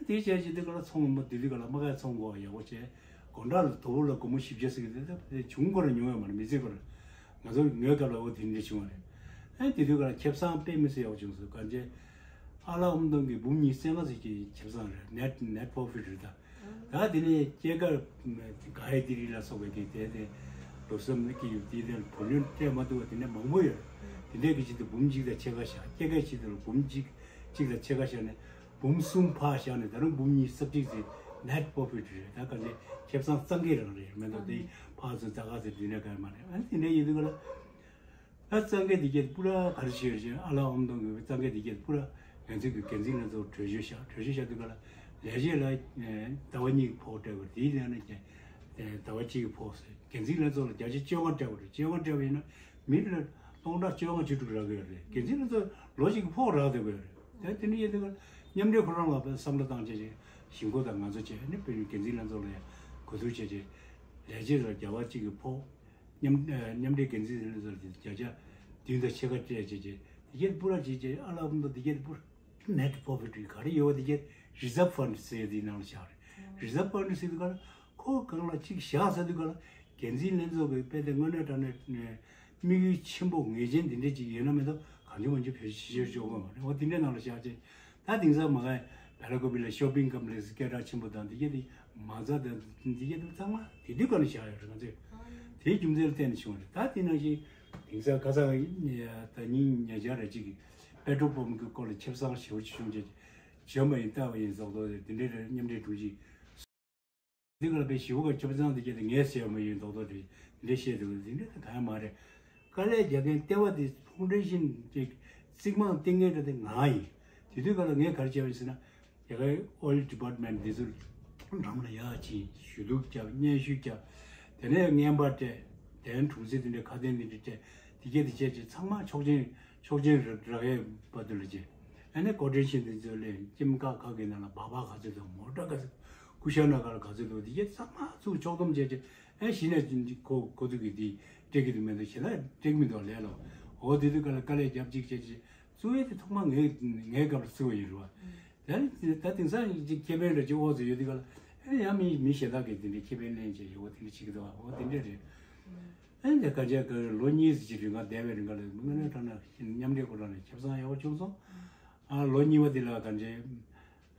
དེ་བྱས་ཅིག་དེ་ག་ལ་ཚོང་མ་དེ་དུས་ག་ལ་མ་ག་ཚོང་གོ་ཡག་པོ་བྱས། དགོང་དག་ལ་དོ་བོ་ལ་སྒོར་མོ་བཞི་བརྒྱ་ཟེར་གྱི་དེ་དེ་བྱུང་ཁོ་ར་ཉུང་ཡོད་མ་རེད། མི་ཚེ་ཁོ་ར་ང་ཚོ་ངའི་སྐབས་ལ་འོ་དེ་འདྲ་བྱུང་བ་རེད། ཨ་དེ་དུས་ག་ལ་ཁེ་བཟང་དཔེ་མི་སྲིད་ཡག་པོ་བྱུང་སོང་། གང་བྱས་ཨ་ལགས་ཨ་མ་གཏོང་གི་འབུམ་ཉི་ཤུ་རྩ་ལྔ་ཙམ་གྱི་ཁེ་བཟང་རེད། ནེཊ་ནེཊ་པོ་རོ་ཕིཊ་རེད་ད། ད་དེ་ནས་སྐྱེས་སྐར་ག་ཧེ་དི་རི་ལ་སོགས་པའི་གི་དེ་དེ་ལོ་གསུམ་གི་ཡོད་དེ་དེ་བུ་ལོན་སྤྲད་མ་ཐུབ་པ་དེ་འདྲ་མང་པོ་ཡོད། དེ་འདྲའི་གི་ཆེད་དུ་འབུམ་གཅིག་དང་ཕྱེད་ཀ་བཞག་སྐྱེས་སྐར་ཆེད་དུ་འབུམ་གཅིག་གཅིག་དང་ཕྱེད་ཀ་བཞག་ནས་འབུམ་གསུམ་ཕར་བཞག་ནས་ད་རུང་འབུམ་གཉིས་རྩ་གཅིག་ཙམ་ནེཊ་པོ་རོ་ཕིཊ་རེད། ད་ག་ཚོད་ཁེ་བཟང་རྩ་འགེངས་རང་རེད་མེད་དོ། དེ་ཕར་ཚུར་ཙག་ག་ཚོད་དེ་འདྲ་ག་མ་རེད། ཨ་ནི་དེ་འདྲ་ཡིན་དུས་ག་ལ། ད་རྩ་འགེངས་དེ་གྱད་སྤུ་ར་ག་རེ་བྱས་ཡོད་ཅེ་ཨ་ལགས་ཨ་མ་གཏོང་གི་རྩ་འགེངས་དེ་གྱད་སྤུ་ར་ ང་ཚོའི་གི་འགན་འཛིན་ལྷན་ཚོགས་གྲོས་ཆོད་བཞག་གྲོས་ཆོད་བཞག་དུས་ག་ལ་ལས་བྱེད་ལ་ཟླ་བ་གཉིས་ཀྱི་ཕོགས་སྤྲད་དགོས། དེའི་ལས་ནས་ཀྱང་ཟླ་བ་གཅིག་གི་ཕོགས་ཟེར། འགན་འཛིན་ལྷན་ཚོགས་ལ་བརྒྱ་ཆ་བཅོ་ལྔ་སྤྲད་དགོས་རེད། བཅོ་ལྔ་སྤྲད་པ་ཡིན་ན་མི་ལ་སྟོང་ཕྲག་བཅོ་ལྔ་བཅུ་དྲུག་རག་གི་ཡོད་རེད། འགན་འཛིན་ལྷན་ཚོགས་ལོ་གཅིག་གི་ཕོགས་རག་བསྡད་དགོས་ཡོད་རེད། ད་དེ་འདྲ་ཡིན་དུས་ག་ལ་མཉམ་འབྲེལ་ཁོ་རང་ལ་བསམ་བློ་བཏང་བྱས་བྱས་ཞིང་ཁོ་དང་ང་ཚོ་བྱས་ནས་དཔེར་ན་འགན་འཛིན་ལྷན་ཚོགས་ལ་ཡང་གོ་བསྡུར་བྱས་བྱས་ལས་བྱེད་ལ་ཟླ་བ་གཅིག་གི་ཕོགས། མཉམ་མཉམ་འབྲེལ་འགན་འཛིན་ལྷན་ཚོགས་ལ་བརྒྱ་ཆ་བདུན་དང་ཕྱེད་ཀ་སྤྲད་བྱས་བྱས་དེ་གྱད་སྤུ་ར་བྱས་བྱས་ཨ་ལག་མདོ་དེ་གྱད་སྤུ་ར་net profit ག་རེ་ཡོད་པ་དེ་གྱད་reserve fund ཟེར་དེའི་ནང་ལ་བཞག་རེད། reserve fund ཟེར་དུས་ག་ལ་ཁོ་གང་ལ་གཅིག་བཞག་ཟེར་དུས་ག་ལ་འགན་འཛིན་ལྷན་ཚོགས་ཀྱི་དཔེ་དེ་དངོས་གནས་དྲང་གནས་དམིགས་ཡུལ་ཆེན་པོ་ངེས་ཅན་དེ་འདྲས་ཅིག་ཡོད་ན་མེད་ན་གང་བྱུང་མང་བྱུང་བེད་སྤྱོད་བྱེད་ཆོག་གི་མ་རེད། འོ་དེ་འདྲའི་ནང་ལ་བཞག་བྱས། ད་དེང་སང་མ་ག་བེ་ལ་ཀོ་པི་ལ་shopping complex སྐད་གྲགས་ཆེན་པོ་དང་དེ་གྱད་དེ་མ་རྩ་དང་དེ་གྱད་དེ་ཚང་མ་དེ་དུས་ག་ལ་བཞག་ཡོད་རེད། ང་ཚོས་དེའི་རྒྱུ་མཚན་ལ་བརྟེན་ནས་བྱུང་བ་རེད། ད་དེ་ནང་བཞིན་དེང་སང་ཁ་སང་ད་ཉིན་ཉེ་ཆར་རེ་གཅིག་གི་པེ་ཊོ་པམ་གི་སྐོར་ལ་ཁེ་བཟང་ཞེ་པོ་ཅིག་བྱུང་བྱས་བྱོན་པ་ཡིན་བལྟས་པ་ཡིན་ཟོག་ཏོ་དེ་འདྲའི་རེད། མཉམ་འབྲེལ་དྲུང་ཆེ་འདི་ག་ལ་པའི་ཞི་བོ་ག་ཆོབ་ཚང་དེ་གྱད་དེ་ངས་བྱས་མ་ཡིན་རྡོག་རྡོག་རེད་འདི་བཤད་འདུག་དེ་འདྲ་དེ་གང་ཡང་མ་རེད། དཀའ་ལས་རྒྱག་མཁན་ལྟེ་བ་དེ་ཕའུན་ཌེ་ཤན་གྱི་རྩིག་རྨང་བཏིང་མཁན་འདྲ་དེ་ང་ཡིན། དེ་དུས་ག་ལ་ངས་ག་རེ་བྱས་པ་ཡིན་ཟེར་ན་རྒྱ་གར་oil department འདི་ཚོ་འགྲམ་ལ་ཡར་ཕྱིན་ཞུ་གཏུག་བརྒྱབ་སྙན་ཞུ་བརྒྱབ། དེ་ནས་རྔན་པ་སྤྲད། དེ་ནས་གྲོང་གསེབ་དེ་འདྲའི་ཁ་དན་དེ་འདྲ་སྤྲད། དེ་གྱད་དེ་བྱས་བྱས་ཚང་མ་ཆོག་མཆན་ཆོག་མཆན་རག་ཡས་བར་དུ་ལ་བྱས། ཨ་ནི་ཀོ་ཊེ་ཤན་དེ་ཚོ་ལས་ཀྱིམ་ཀ་ཁ་གི་ནང་ལ་སྦག་སྦག་ག་ཚོད་འདུག་མོ་ཊ་ག་ཚོད་ཀུ་ཤ་ན་ག་ལ་ག་ཚོད་འདུག་དེ་གྱད་ཚང་མ་ཚུར་ཕྱོགས་བསྡོམས་བྱས་བྱས་ཨ་གཞི་ནས་ཁོ་ཁོ་ཚོ་གི་དེ་སྤྲད་ཀྱི་འདུག་མི་འདུག་བྱས་ན་སྤྲད་ཀྱི་མི་འདུག་ལས་ལོ། འོ་དེ་དུས་ག་ལ་དཀའ་ལས་རྒྱབ་གཅིག་བྱས་བྱས་གཙོ་བོ་དེ་ཐོག་མ་ངའི་ངའི་སྐབས་ལ་བརྩི་བ་ཡིན་རེད་བ། ད་ད་དེང་སང་ཅིག་ཁེ་ཕན་འདྲ་ཅིག་ཨོ་ཙི་ཡོད་དུས་ག་ལ་ཨ་ནི་ཡང་མི་མི་གཞན་དག་གིས་དེ་འདྲའི་ཁེ་ཕན་ལེན་བྱས་ཡོད་དེ་འདྲ་བྱེད་ཀྱི་འདུག་འོ་དེ་འདྲ་རེད། ཨ་ནི་ག་ཅག་གི་ལོ་གཉིས་ཙམ་ཅིག་རིང་ག་བསྡད་པའི་རིང་ག་ལ་དངོས་གནས་དྲང་གནས་མཉམ་འབྲེལ་སྐོར་ལ་ནས་ཁེ་བཟང་ཡག་པོ་བྱུང་སོང་། ཨ་ལོ་གཉིས་པ་དེ་ལ་ག་འདྲའི་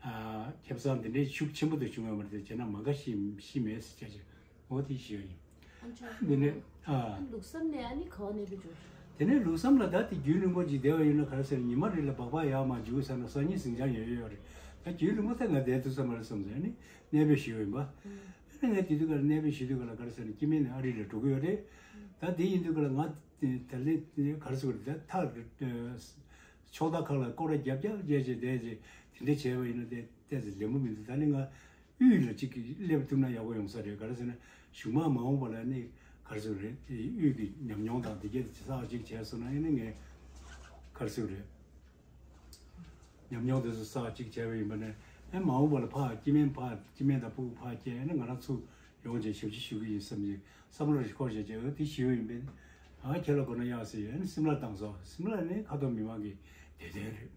ཨ་ཁེ་བཟང་དེ་འདྲའི་ཤུགས་ཆེན་པོ་དེ་བྱུང་ཡོད་མ་རེད། དེ་བྱས་ན་མ་དགའ་ཤི་ཤི་མེད་ཟེར་བྱས་བྱས་འོ་དེ་ཞུ་ཡ་ཡིན། ཨ་ཅག་འདི་ནས་ཨ་ལུགས་བསམ་ནས་ཨ་ནི་ག་བ་གནས་པའི་འཇོག་རྒྱུ། དེ་ནས་ལུགས་བསམ་ལ་ད་དེ་རྒྱུན་རིང་པོ་ཅིག་བསྡད་པ་ཡིན་ན་ག་རེ་ཟེར་ཉི་མ་རེ་ལ་སྦག་སྦག་ཡར་མར་རྒྱུག་ས་ན་སང་ཉིན་ཟིང་ཆ་ཡོད་ཡོད་རེད། ད་རྒྱུན་རིང་པོ་ད་ང་བསྡད་ཐུབ་ས་མ་རེད་བསམ་ཟེར་ནས་གནས་སྤོས་ཞུས་ཡིན་པ། ཨ་ནི་ངས་དེ་དུས་ཀ་ལ་གནས་སྤོས་ཞུས་དུས་ཀ་ལ་ག་རེ་ཟེར་ན་སྐྱེ་དམན་ནས་ཨ་རི་ལ་འགྲོ་གི་ཡོད་རེད། ད་དེ་ཡིན་དུས་ཀ་ལ་ང་ད་ལན་ག་རེ་ཟེར་དགོས་རེད། ད་ཐག་ཕྱོགས་མཐའ་ཁག་ལ་སྐོར་ར་རྒྱབ་རྒྱབ་རྒྱབ་བྱས་བསྡད་རྗེས་དེ་འདྲ་བྱས་པ་ཡིན་ན་དེ་ཏོག་ཙམ་ལེགས་པོ་མི་འདུག་ད་ནི་ང་དབུས་ལ་གཅིག་གིས་སླེབས་ཐུབ་ན་ཡག་པོ་ཡོང་ས་རེད། ག་རེ་ཟེར་ན་གཞུག་མ་མ་འོངས་པ་ལ་ནི་ག་རེ་ཟེར་རེད། དབུས་ཀྱི་ཉམས་མྱོང་དང་དེ་གས་ཚགས་གཅིག་བྱས་སོང་ན་ཨེ་ནི་ངས་ག་རེ་ཟེར་རེད། ཉམས་མྱོང་དེ་ཚོ་ཚགས་གཅིག་བྱས་པ་ཡིན་པ་ནི་ཨེ་མ་འོངས་པ་ལ་ཕར་སྐྱེ་དམན་ཕར་སྐྱེ་དམན་དང་ཕྲུ་གུ་ཕར་སྐྱེ་ཨེ་ནི་ང་རང་ཚུར་ཡོང་བྱས་ཞབས་ཕྱི་ཞུ་གི་ཡིན་བསམ་གྱི་བསམ་བློ་རེ་འཁོར་བྱས་བྱས་འོ་དེ་ཞུ་ཡོད་ཡིན་པས་ཨ་ཁྱེད་ལ་གོ་ན་ཡག་ཟེར་ཡོད། ཨེ་ནི་སིམ་ལ་བཏང་སོང་། སིམ་ལ་ནི་ཁ་ཐོར་མི་མང་གི་བདེ་དོན་རེད།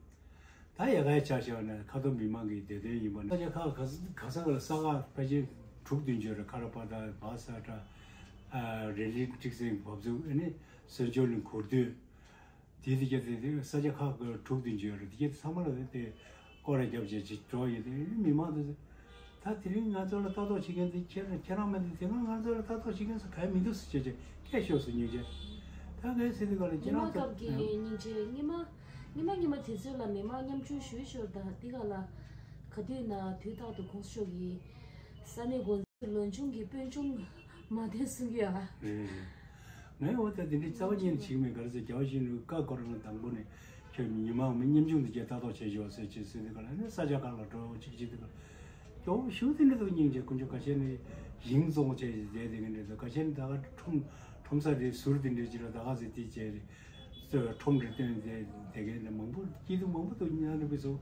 ད་ཡ་གའི་ཆ་བཞག་ན་ཁ་ཐོར་མི་མང་གི་བདེ་དོན་ཡིན་པ་ནི་ས་ཆ་ཁག་ག་ས་ག་ལ་ས་ཁག་ཕལ་ཆེར་དྲུག་བདུན་ཅུ་རེད། ཁ་ར་པ་ད་བ་ས་ཏྲ་རེ་ལི་ཀྲིག་སེང་བབ་ཚུགས་ཨ་ནི་སོན་ཆོས་གླིང་གུར་སྟོད་དེ་དེ་གྱད་དེ་ས་ཆ་ཁག་གི་དྲུག་བདུན་ཅུ་རེད། དེ་གྱད་ཚང་མ་ལ་དེ་སྐོར་ར་རྒྱབ་བྱས་ཅིག་འགྲོ་ཡོད་དེ་མི་མང་དེ་ཚོ། ད་དེ་རིང་ང་ཚོ་ལ་ལྟ་རྟོག་བྱེད་མཁན་དེ་ཁྱེད་རང་ཁྱེད་རང་མིན་འདུག་དེ་སྔ་ང་ཚོ་ལ་ལྟ་རྟོག་བྱེད་མཁན་ཚོ་གང་ཡང་མི་འདུག་ཟེར་བྱས་བྱས་སྐད་ཤོར་སོང་སྙིང་རྗེ། ད་ངའི་ཟེར་དུས་ག་ལ་ཁྱེད་ཉི་མ་རང་ཚོ་སྐབས་ཀྱི་སྙིང་རྗེ། ཉི་མ་ཉི་མ་ཉི་མ་དེ་ཚོ་ལ་མི་མང་མཉམ་ཞུགས་ཞུས་ཞོར་ད་འདི་ག་ལ་ག་དུས་ན་དུས་རྟག་ཏུ་གོང་ས་མཆོག་གི་ས་གནས་འགོ་འཛིན་ལོ་ཆུང་གི་དཔོན་ཆུང་མ་བསྟེན་གསུང་གི་ཡ། རེད་རེད། ངས་འོ་ད་དེ་འདྲའི་རྩ་བ་ཉིད་ནས་བྱེད་ཀྱི་མེད། ག་རེ་ཟེར་རྒྱལ་བ་ཡིད་བཞིན་ནོར་བུའི་བཀའ་བསྐོར་རང་དང་པོ་ནས་ཁྱོད་ཉི་མ་མི་ཉམ་ཆུང་འདི་གས་ལྟ་རྟོག་བྱེད་ཤོག་ཟེར་ཅེས་ཟེར་དུས་ག་ལ་ནི་ས་ཆ་ཁག་ལ་འགྲོ་ཅིག་བྱེད་དུས་ག་ལ་སྐྱོ་བོ་ཞུ་དེ་འདྲ་འདུག་སྙིང་རྗེ། ཁོང་ཚོ་ཁ་ཤས་ནི་ཡིང་བཙོང་བྱས་བསྡད་དེ་གི་འདྲ་འདུག་ཁ་ཤས་ནི་ད་ག་ཁྲོམ་ཁྲོམ་ས་རེད་ཟུར་དེ་འདྲ་ཅིག་ལ་ད་ག་ཟེར་དེ་བྱས་རེད། ཁྲོམ་རེ་བཏོན་ཏེ་དེ་གའི་ནི་མང་པོ་སྐྱིད་སྡུག་མང་པོ་འདུག་ཉག་ནི་པི་སོ།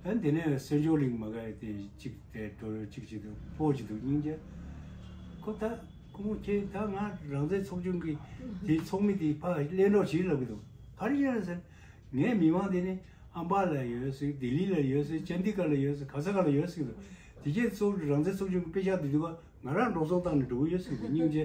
ཨ་དེ་ནས་སོན་ཆོས་གླིང་མ་ག་དེ་གཅིག་དེ་འགྲོ་གཅིག་བྱེད་དུ་སྤོ་བྱེད་དུ་སྙིང་རྗེ། ཁོ་ད་ཁོ་མོ་ཁྱེད་ད་ང་རང་བཙན་ཚོགས་ཆུང་གི་དེའི་ཚོགས་མི་དེ་ཕར་གླེང་རོགས་བྱེད་ལབ་གི་འདུག་ག་རེ་བྱས་ན་ཟེར། ངའི་མི་མང་དེ་ནི་ཨམ་བྷ་ལ་ཡོད་ཟེར། ལྡི་ལི་ལ་ཡོད་ཟེར། ཅན་དི་གྷར་ལ་ཡོད་ཟེར། ག་ས་ག་ལ་ཡོད་ཟེར་གི་འདུག་དེ་གས་ཚོགས་རང་བཙན་ཚོགས་ཆུང་གི་དཔེ་ཆ་དེ་དུས་ང་རང་འགྲོ་སོང་བཏང་ནས་འགྲོ་གི་ཡོད་ཟེར་གི་སྙིང་རྗེ།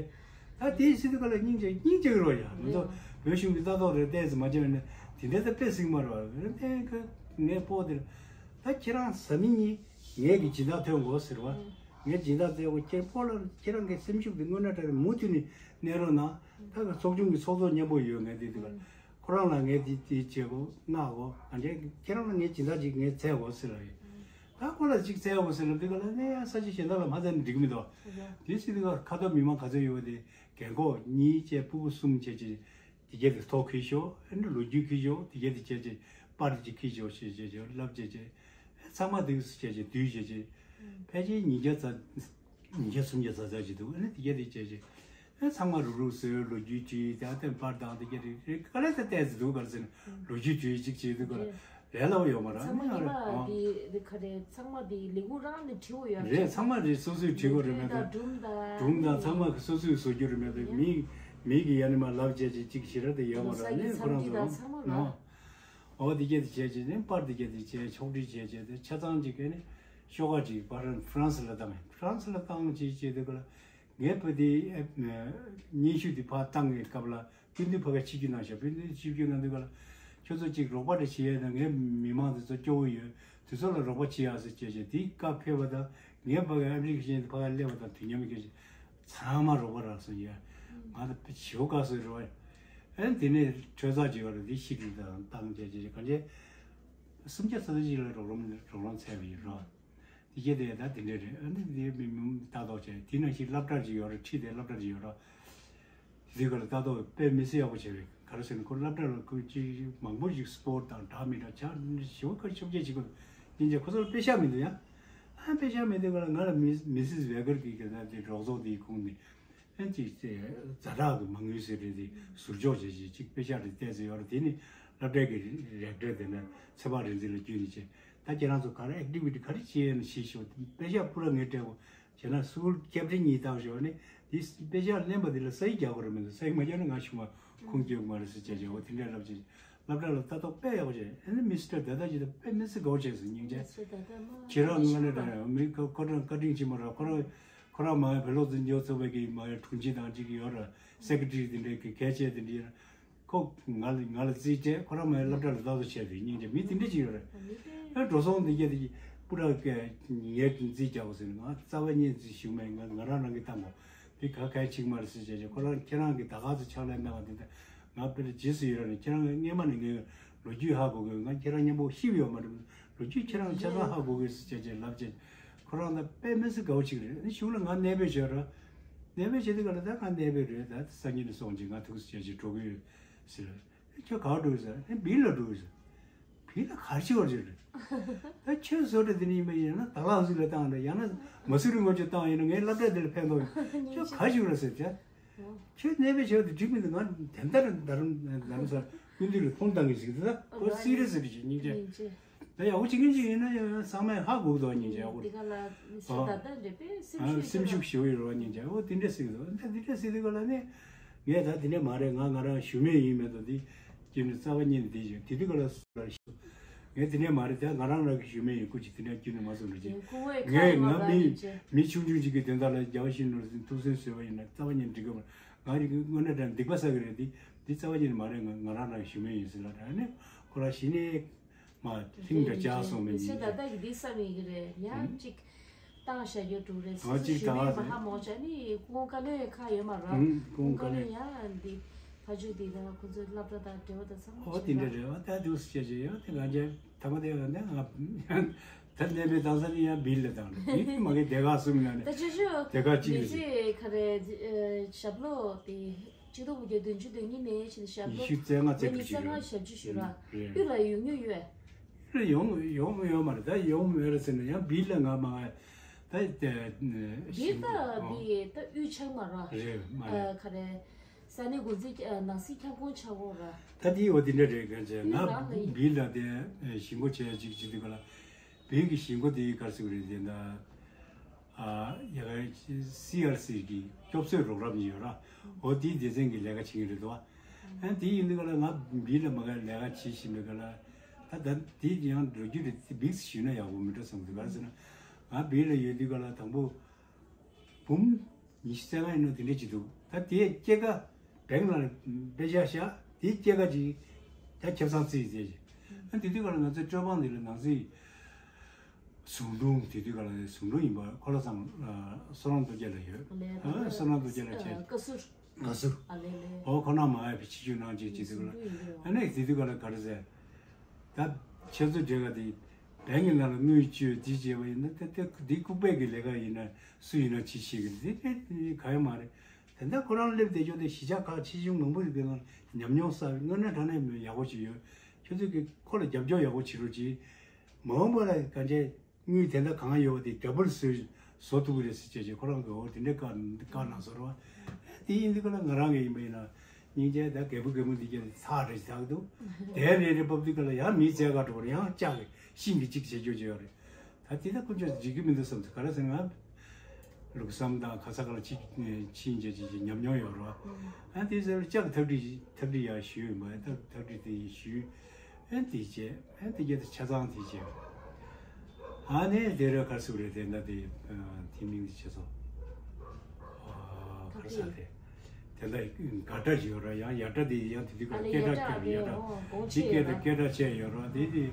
ད་དེའི་སྲིད་དུ་ག་ལ་སྙིང་རྗེ་སྙིང་རྗེ་གི་རོ་ཡ། ང་ཚོ་བོད་གཞུང་གི་ལྟ་རྟོག་རེ་བལྟས་ཟིན་མ་བྱས་ན་དེ་འདྲ་ད་དཔེ་སྲིད་མ་རོ། རེ་བལྟས་གི་ངའི་སྤོ་དེར་ད་ཁྱེད་རང་བཟའ་མི་གཉིས་ངའི་གི་སྦྱིན་བདག་ཐོན་དགོས་ཟེར་བ། ངའི་སྦྱིན་བདག་བཙལ་དགོས། ཁྱེད་སྤོ་ལ་ཁྱེད་རང་གི་སེམས་ཤུགས་དེ་དངོས་གནས་དྲང་གནས་མུ་མཐུད་ནས་གནས་རོགས་གནང་། ད་གི་ཚོགས་ཆུང་གི་ཚོགས་གཙོ་མཉམ་པོ་ཡོད། ངས་དེ་དུས་ག་ལ། ཁོ་རང་ལ་ངས་དེ་དེ་བྱེད་དགོས་མངགས་དགོས། གང་ཅི་ཁྱེད་རང་ལ་ངས་སྦྱིན་བདག་ཅིག་ངས་བཙལ་དགོས་ཟེར་ལབ་ཡོད། ད་ཁོ་ལ་ཅིག་བཙལ་དགོས་ཟེར་ལབ་དུས་ག་ལ་ནས་ཡང་ས་ཆ་གཞན་དག་ལ་མ་བཙལ་ན་འགྲིག་མི་འདུག་དེ་སྲིད་དུས་ག་ཁ་ཐོར་མི་མང་ག་ཚོད་ཡོད་པ་དེ་རྒན་གོག་གཉིས་བཅས་ཕྲུ་གུ་གསུམ་བཅས་ཀྱི་དེ་གྱད་དེ་ཐོ་འཁྱེར་ཤོག་ཨ་ནི་ལོ་རྒྱུས་འཁྱེར་ཤོག་དེ་གྱད་དེ་བཅས་ཀྱི་ པར་ཅིག་ཁྱེར་ཤོག་ཅེས་བྱས་བྱས་ལབ་བྱས་བྱས། ཚང་མ་དེ་བྱས་བྱས་བསྡུས་བྱས་བྱས། ཕལ་ཆེར་ཉིས་བརྒྱ་ཙམ། ཉིས་བརྒྱ་སུམ་བརྒྱ་ཙམ་ཙམ་ཅིག་འདུག་ཨ་ནི་དེ་གས་དེ་བྱས་བྱས། ཨ་ཚང་མ་རུག་རུག་བཟོས། ལོ་རྒྱུས་བྲིས། དེ་ཨ་ཏན་པར་དང་དེ་གས་དེ་ག་ལེ་ད་བལྟས་ཟེར་འདུག་ག་རེ་ཟེར་ན། ལོ་རྒྱུས་བྲིས་གཅིག་བྱས་འདུག་ག་ལ། རེད་ལབ་ཡོད་མ་རེད། ཚང་མ་ཨ་ནི་ཉི་མ་ཨ་དེ་དེ་ག་རེ། ཚང་མ་དེ་ལས་ཁུངས་རང་ནས་བྲིས་ཡོད་རེད། རེད། ཚང་མ་རེད། སོ་སོས་བྲིས་དགོས་རེད་མེད་དོ། སྒྲུང་དང་། སྒྲུང་དང་ཚང་མ་སོ་སོས་བཟོ་རྒྱུ་རེད་མེད་དོ། མི་མི་གིས་ཡ་ནི་མ་ལབ་བྱས་བྱས་གཅིག་ཞེ་དྲག་དེ་ཡོད་མ་རེད། ཨ་ནི་ཁོ་རང་ཚོ་ཨ། འོ་དེ་གས་དེ་བྱས་བྱས་ནས་པར་དེ་གས་དེ་བྱས་ཕྱོགས་སྒྲིག་བྱས་བྱས་དེ་ཆ་ཚང་ཅིག་གས་ནས་ཤོག་ཁག་ཅིག་ཕ་རན་ཧྥ་རན་སི་ལ་བཏང་། ཧྥ་རན་སི་ལ་བཏང་བྱས་བྱས་དེ་ག་ལ། ངས་བོད་དེ་ཨེ་སྙན་ཞུ་དེ་ཕར་བཏང་གི་སྐབས་ལ་སྐུ་མདུན་ཕ་ག་ཆིབས་བསྒྱུར་གནང་ཤག་སྐུ་མདུན་ཆིབས་བསྒྱུར་གནང་དུས་ག་ལ། ཁྱོད་ཚོ་ཅིག་རོགས་པ་འདྲ་བྱེད་ཡས་དང་། ངའི་མི་མང་དེ་ཚོ་སྐྱོ་བོ་ཡོད། དེ་ཚོ་ལ་རོགས་པ་བྱེད་ཡ་ཟེར་བྱས་བྱས་དེའི་བཀའ་ཕེབས་པ་དང་། ངའི་ཕ་ག་ཨ་མི་རི་ཀ་གཞན་དེ་ཕ་ག་སླེབས་པ་དང་དུས་མཉམ་གྱི་ཚང་མ་རོགས་པ་རག་སོང་ཡ། ང་ད་ཞེ་པོ་དགའ་སོང་རེད་བ། ཨེ་དེ་ནས་གྲོས་ཚོགས་ཅིག་ཡོད་རེད། དེ་ཤིག་དང་བཏང་བྱས་བྱས་གང་བྱས། སུམ་བརྒྱ་ཙམ་ཅིག་ལ་རོགས་རམ་རོགས་རམ་བྱས་པ་ཡིན་རོགས། དེ་གས་དེ་ད་དེ་འདྲས་རེད། ཨ་ནི་དེ་མི་མི་ལྟ་རྟོག་བྱས། དེ་ནང་བཞིན་སློབ་གྲྭ་ཅིག་ཡོད་རེད། ཁྲིད་དེ་སློབ་གྲྭ་ཅིག་ཡོད་རེད། དེ་དུས་ག་ལ་ལྟ་རྟོག་དཔེ་མི་སྲིད་ཡག་པོ་བྱས་པས། ག་རེ་ཟེར་ན་ཁོ་སློབ་གྲྭ་ལ་ཁོ་ཅིག་མང་པོ་ཞིག་སི་པོར་དང་འདྲ་མི་འདྲ་ཆ་ཞེ་པོ་ཁ་ཤུགས་རྒྱག་བྱེད་དགོས། སྙིང་རྗེ། ཁོ་ཚོ་ལ་དཔེ་ཤག་མི་འདུག་ཡ། ཨ་དཔེ་ཤག་མི་འདུག་ག་ལ། ང་ལ་མི་མི་སིས་ཝེ་གར་གྱིས་ག་ལ་དེ་རོགས་ཚོགས་དེའི་ཁོངས་ནས། ཨ་ཅིག་ཅེ་ཛ་དྲག་གི་མ་དངུལ་ཟེར་རེད། དེ་ཟུར་འཇོག་བྱས་བྱས་ཅིག་དཔེ་ཤག་རེ་བལྟས་ཟེར་ཡོད་རེད། དེ་ནི་སློབ་གྲྭའི་གི་རེག་ཊར་དེ་ནས་ཚེ་དཔག་རིག་འཛིན་ལ་བརྒྱུད་ནས་བྱས། ད་ཁྱེད་རང་ཚོ་ག་རེ་ཨེག་ཊི་བི་ཊི་ག་རེ་བྱས་ཡོད་ན་ཤེས་ཤོག་དཔེ་ཤག་པུ་ར་ངས་སྤྲད་གོ། བྱས་ན་སུ་ཀུལ་ཀེབ་ཊིན་གཉིས་བཏང་ཤོག་ནི། དེ་དཔེ་ཤག་ལེན་པ་དེ་ལ་ས་ཡིག་རྒྱག་དགོས་རེད་མི་འདུག་ས་ཡིག་མ་རྒྱག་ན་ང་ཞུ་མ་ཁུངས་སྐྱེལ་དགོས་མ་རེད་ཟེར་བྱས་བྱས། འོ་དེ་འདྲས་ལབ་བྱས། སློབ་གྲྭ་ལ་ལྟ་རྟོག་དཔེ་ཡག་པོ་བྱས། ཨ་ནི་མི་སི་ཊར་དེ་ལྟ་ཅིག་ད་དཔེ་མི་སྲིད་དགའ་པོ་བྱས་སོང་སྙིང་རྗེ། མི་སི་ཊར་དེ་ལྟ་མ་ཁྱེད་རང་ངོས་ནས་ད་མི་ཁོ་ཁོ་རང་བཀའ་དྲིན་ཆེན་པོ་ར། ཁོ་རང་ཁོ་རང་མ་ཡ་བོད་ལོག་འཛིན་སྐྱོང་ཚོགས་པའི་གི་མ་ཡ་དྲུང་ཆེ་དང་གཅིག་ཡོད་ར། སེ་ཀེ་ཊི་རི་དེ་འདྲའི་གི་གལ་ཆེ་དེ་འདྲའི་ཁོ་ང་ལ་ང་ལ་རྩིས་སྤྲད། ཁོ་རང་མ་ཡ་སློབ་གྲྭ་ལ་ལྟ་རྟོག་བྱས་པའི་སྙིང་རྗེ། མི་དེ་འདྲ་ཅིག་ཡོད་རེད། ཨ་འགྲོ་སོང་དེ་གྱད་དེ་སྤུ་ར་གི་ངས་རྩིས་རྒྱག་དགོས་ཟེར་ནས། ང་རྩ་བ་ཉིད་རྩིས་ཞུ་མེད། ང་ང་རང་རང་གི་བཏང་དགོས། དེ་ག་གལ་ཆེ་གི་མ་རེད་ཟེར་བྱས་བྱས། ཁོ་རང་ཁྱེད་རང་གི་ད་ག་ཚོད་ཕྱག་ལས་གནང་བ་དེ་འདྲ་ང་དཔེ་རྗེས་སུ་ཡི་རང་ནས། ཁྱེད་རང་གི་སྔས་མ་ནས་ངའི་ལོ་རྒྱུས་ཧ་གོ་གི། ང་ཁྱེད་རང་མཉམ་པོ་ཤི་བ་ཡོད་མ་རེད། ལོ་རྒྱུས་ཁྱེད་རང་ཆ་ཚང་ཧ་གོ་གི་ཟེར་བྱས་བྱས་ལབ་བྱས། ཁོ་རང་ད་དཔེ་མི་སྲིད་དགའ་པོ་ཅིག་རེད། ཨ་ནི་གཞུག་ལ་ང་གནས་སྤོས་བྱས་ར། གནས་སྤོས་བྱས་དུས་ག་ལ་ད་ང་གནས་སྤོས་རེད། ད་སང་ཉིན་ནས་སོང་ཅིག་ང་ཐུགས་སུ་བྱས་བྱས་འགྲོ་གི་ཡོད་ཟེར། ཁྱོད་ག་པར་འགྲོ་གི་ཟེར། ཨེ་བིལ་ལ་འགྲོ་གི་ཟེར། བིལ་ལ་ག་རེ་བྱེད་པར་བྱེད་རེད། ད་ཁྱོད་བཟོ་གྲྭ་དེ་ནས་ཡིན་པ་ཡིན་ན་དྭགས་ལྷ་ཁང་ལ་བཏང་རེད། ཡང་ན་མ་སུ་རི་ངོས་ཀྱི་བཏང་ཡིན་ན་ངའི་སློབ་གྲྭ་དེ་ལ་ཕན་ཐོགས་ཡོད། ཁྱོད་ག་རེ་བྱེད་རེད་ཟེར་བྱས། ཁྱོད་གནས་པའི་བྱ་བ་དེ་འགྲིག་མི་འདུག་ང་དེ་འདྲ་རྡ་རམ་རྡ་རམ་ས་ཀུན་འདུས་ལ་ཁོང་བཏང་གི་ཟིག་དེ། ད་ཁོ་སི་རི་ཡས་རེད་ཅེས་སྙིང་རྗེ། ད་ཡག་པོ་བྱེད་མཁན་ཅིག་ཡིན་ན་ཡང་ཚང་མས་ཧ་གོ་གི་འདུག་སྙིང་རྗེ་ཡག་པོ། འདི་ག་ལ་སུ་ད་ལྟ་རེད་པས་སེམས་ཨ་ཤུགས་སེམས་ཤུགས་ཞེ་པོ་ཡོད་རེད་བ་སྙིང་རྗེ། འོ་དེ་འདྲ་ཟེར་གི་འདུག་ད་དེ་འདྲ་ཟེར་དུས་ག་ལ་ནི་ངས་ད་དེ་འདྲ་མ་རེད། ང་ང་རང་ཞུ་མེད་ཡིན་མེད་དང་དེ་ཀྱི་ནི་རྩ་བ་ཉིད་ནས་དེ་ཞུ་དེ་དུས་ག་ལ་སུ་ལ་ཞུ། ངས་དེ་འདྲ་མ་རེད། ད་ང་རང་རང་གི་ཞུ་མེད་ཡིན། སྐུ་མཁྱེན། དེ་འདྲ་ཀྱི་ནི་མ་སོང་འགྲོ་ཅིག་ངས་ང་མི་མི་ཆུང་ཆུང་ཅིག་གི་དོན་དག་ལ་རྒྱལ་བ་ཡིད་བཞིན་ནོར་བུ་ཐུགས་སེམས་བཟོད་པ་ཡིན་ན་རྩ་བ་ཉིད་འགྲིག་གི་མ་རེད། ང་རང་གི་དངོས་གནས་དྲང་སྡིག་པ་བསགས་གི་རེད། དེ་དེ་རྩ་བ་ཉིད་ནས་མ་རེད། ང་ང་རང་རང་གི་ཞུ་མེད་ཡིན་ཟེར་ལ་དྲང་ནས་ཁོ་རང་གཞི་ནས། མ་ཐིང་འདྲ་བཅག་སོང་མེད་ཡིན། ད་ལྟ་གི་འདི་བསམ་ཡིན་གི་རེད། ཡང་ཅིག་བཏང་བཞག་རྒྱུ་འགྲོ་རེད། སོ་སོ་ཞུ་མེད་པ་ཧ་མ་གོ་བྱས་ནི་ཀུན་དགའ་ལོའི་ཁ་ཡོད་མ་རེད། ཀུན་དགའ་ལོ་ཡང་འདི་ཕ་ཇུ་འདི་དང་ཁོ་ཚོའི་སློབ་གྲྭ་དང་འབྲེལ་བ་དང་ཚང་མ་ཨོ་དེ་འདྲ་རེད་བ། ད་འདུག་སེ་བྱས་བྱས་ཡོད་དེ། ང་རྒྱལ་ཐ་མ་དེ་ཡང་ནས་ང་ད་གནས་པའི་དང་ས་ནི་ཡང་བིལ་ལ་བཏང་རེད། བིལ་མ་གི་སྡེ་ཁག་གསུམ་ཡང་ནས་ད་ཅོ་ཅོ་སྡེ་ཁག་གཅིག་མི་རེད། ཚེ་ག་རེ་ཞབས་ལོ་དེ། ཆིག་སྟོང་དགུ་བརྒྱ་བདུན་ཅུ་དོན་གཉིས་ནས་ཕྱིན་ཞབས་ལོ་ཉི་ཤུ་རྩ་ལྔ་ཉི་ཤུ་རྩ་ལྔ་ཞབས་ཕྱི་ཞུ་ར། རེད། དབུས་ལ་ཡོང་མྱོང་ཡོད། དབུས་ལ་ཡོང་ཡོང་ཡོད་མ་རེད། ད་ཡོང་མེད་རེད་ཟེར་ན་ཡང་བིལ་ལ་ང་མ་ད་དེ་བིལ་ད་འདི་ད་དབུས་ཆགས་མ་ར། རེད་མ་རེད། ག་རེ་ས་གནས་འགོ་འཛིན་ནང་སྲིད་ཁྱབ་ཁོངས་ཆགས་གོ་ར། ད་དེ་འོ་དེ་འདྲ་རེད། ག་ཚད་ང་བིལ་ལ་དེ་གཞིས་འགོ་བྱས་ཅིག་བྱེད་དུས་ག་ལ་བིལ་གི་གཞིས་འགོ་དེ་ག་རེ་ཟེར་གི་རེད་དེ་ད། ཡ་ག་སི་ཨར་སི་གི་སྐྱོབ་གསོའི་རོགས་རམ་ཡོད་ར། འོ་དེའི་སྡེ་ཚན་གྱི་ལས་ཀ་བྱེད་ཀྱི་རེད་དོ། ཨ་དེ་ཡིན་དུས་ག་ལ་ང་བིལ་ལ་མ་ག་ལས་ཀ་བྱེད་བཞིན་པའི་ག་ལ། ད་ད་དེ་ཡང་འགྲོ་རྒྱུ་རེད། དེ་བིག་སི་ཞུས་ན་ཡག་པོ་མི་འགྲོ་བསམ་གི་འདུག་ག་རེ་ཟེར་ན། ང་བིལ་ལ་ཡོད་དུས་ག་ལ་དང་པོ་འབུམ་ཉི་ཤུ་རྩ་ལྔ་ཡིན་ནོ་དེ་འདྲ་ཅིག་འདུག་ད་དེའི་སྐྱེད་ཀ་བེང་ལ་དཔེ་ཆ་བཞག་དེའི་སྐྱེད་ཀ་ཅིག་ད་ཁེ་བཟང་རྩིས་བྱས་ཅིག་ཨ་དེ་དུས་ག་ལ་ང་ཚོའི་སྤྲོད་དཔང་དེ་ལ་ནང་སྲིད། ཟུང་དྲུང་དེ་དུས་ག་ལ་ཟུང་དྲུང་ཡིན་པ་ཁོ་ལ་ཚང་བསོད་ནམས་རྡོ་རྗེ་ལགས་ཡོད། ཨ་བསོད་ནམས་རྡོ་རྗེ་ལགས་བྱས། བཀའ་ཟུར། བཀའ་ཟུར། ཨ་ལེ་ལེ། ཨོ་ཁོ་ན་མ་ཡ་ཕི་ཕྱི་ཆུ་ནང་བྱས་ཅི་དུས་ག་ལ། ཨ་ནི་དེ་དུས་ག་ལ་ག་རེ་ཟེར། ད་ཁྱེད་ཚོ་འདྲེ་ག་དེ་བན་གི་ནང་ལ་དངུལ་བཅོལ་དེ་བྱས་པ་ཡིན་ན་ད་དེ་འདི་ལྐུགས་པའི་གི་ལས་ཀ་ཡིན་ན་སུ་ཡིན་ན་ཅི་བྱེད་གི་དེ་དེ་ག་ཡོད་མ་རེད། དེ་འདྲ་ཁོ་རང་སླེབས་བསྡད་ཆོག་དེ་གཞིས་ཆགས་ཁག་ཆེ་ཆུང་མང་པོ་ཞིག་གི་ནང་ཉམས་མྱོང་བསགས་པའི་དངོས་གནས་དྲང་གནས་ཡག་པོ་ཞིག་ཡོད། ཁྱོད་ཚོས་ཀྱི་ཁོ་ལ་རྒྱབ་སྐྱོར་ཡག་པོ་བྱེད་རོགས་གྱིས། མ་འོངས་པ་ལ་གང་བྱས་དངུལ་དེ་འདྲ་གང་ཡོད་པ་དེ་ཌ་བལ་བཟོས་བཟོ་ཐུབ་ཀྱི་རེད་ཟེར་བྱས་བྱས་ཁོ་རང་གི་འོ་དེ་འདྲའི་བཀའ་བཀའ་གནང་སོང་ར། དེ་ཡིན་དུས་ཀ་ལ་ང་རང་གི་ཡིན་པ་ཡིན་ན་སྙིང་རྗེ། ད་རྒད་པོ་རྒད་མོ་འདི་གྱད་ཚར་རེ་ཞིག་ཐག་འདུག་དེ་རེ་རེ་བབས་དུས་ཀ་ལ་ཡང་མི་བཙལ་ག་འགྲོ་བར་ཡང་ལྕགས་ཀྱི་ཤིང་གི་གཅིག་བྱེད་རྒྱུ་བྱས་ཡོད་རེད། ད་དེ་ད་ཀུན་སྤྱོད་འགྲིག་གི་མི་འདུག་བསམ་ཚེ་ག་རེ་ཟེར་ན། ལུགས་བསམ་དང་ཁ་ས་ག་ལ་ཕྱིན་ཕྱིན་བྱས་ཀྱི་ཉམས་མྱོང་ཡོད་རེད་བ། ཨ་དེ་ཟེར་ལྕགས་ཐག་ཁྲིད་ཐག་ཁྲིད་ཡག་ཞུས་མ་ཐག་ཐག་ཁྲིད་དེ་ཞུས། ཨ་དེ་བྱས་ཨ་དེ་གྱད་དེ་ཆ་ཚང་དེ་བྱས། ཨ་ནས་དེ་ར་གར་སུ་རེད་དེ་འདྲ་དེ་དེ་མིང་དེ་ཆ་ཚང་། ཨ་གར་ས་དེ། དེ་འདྲ་དགའ་སྒྲ་ཞིག་ཡོད་ར། ཡང་ཡ་སྒྲ་དེ་ཡང་དེ་དུས་ཀ་སྐད་སྒྲ་སྐད་ཡ་སྒྲ་དེ་སྐད་སྒྲ་སྐད་སྒྲ་བྱས་ཡོད་ར། དེ་དེ་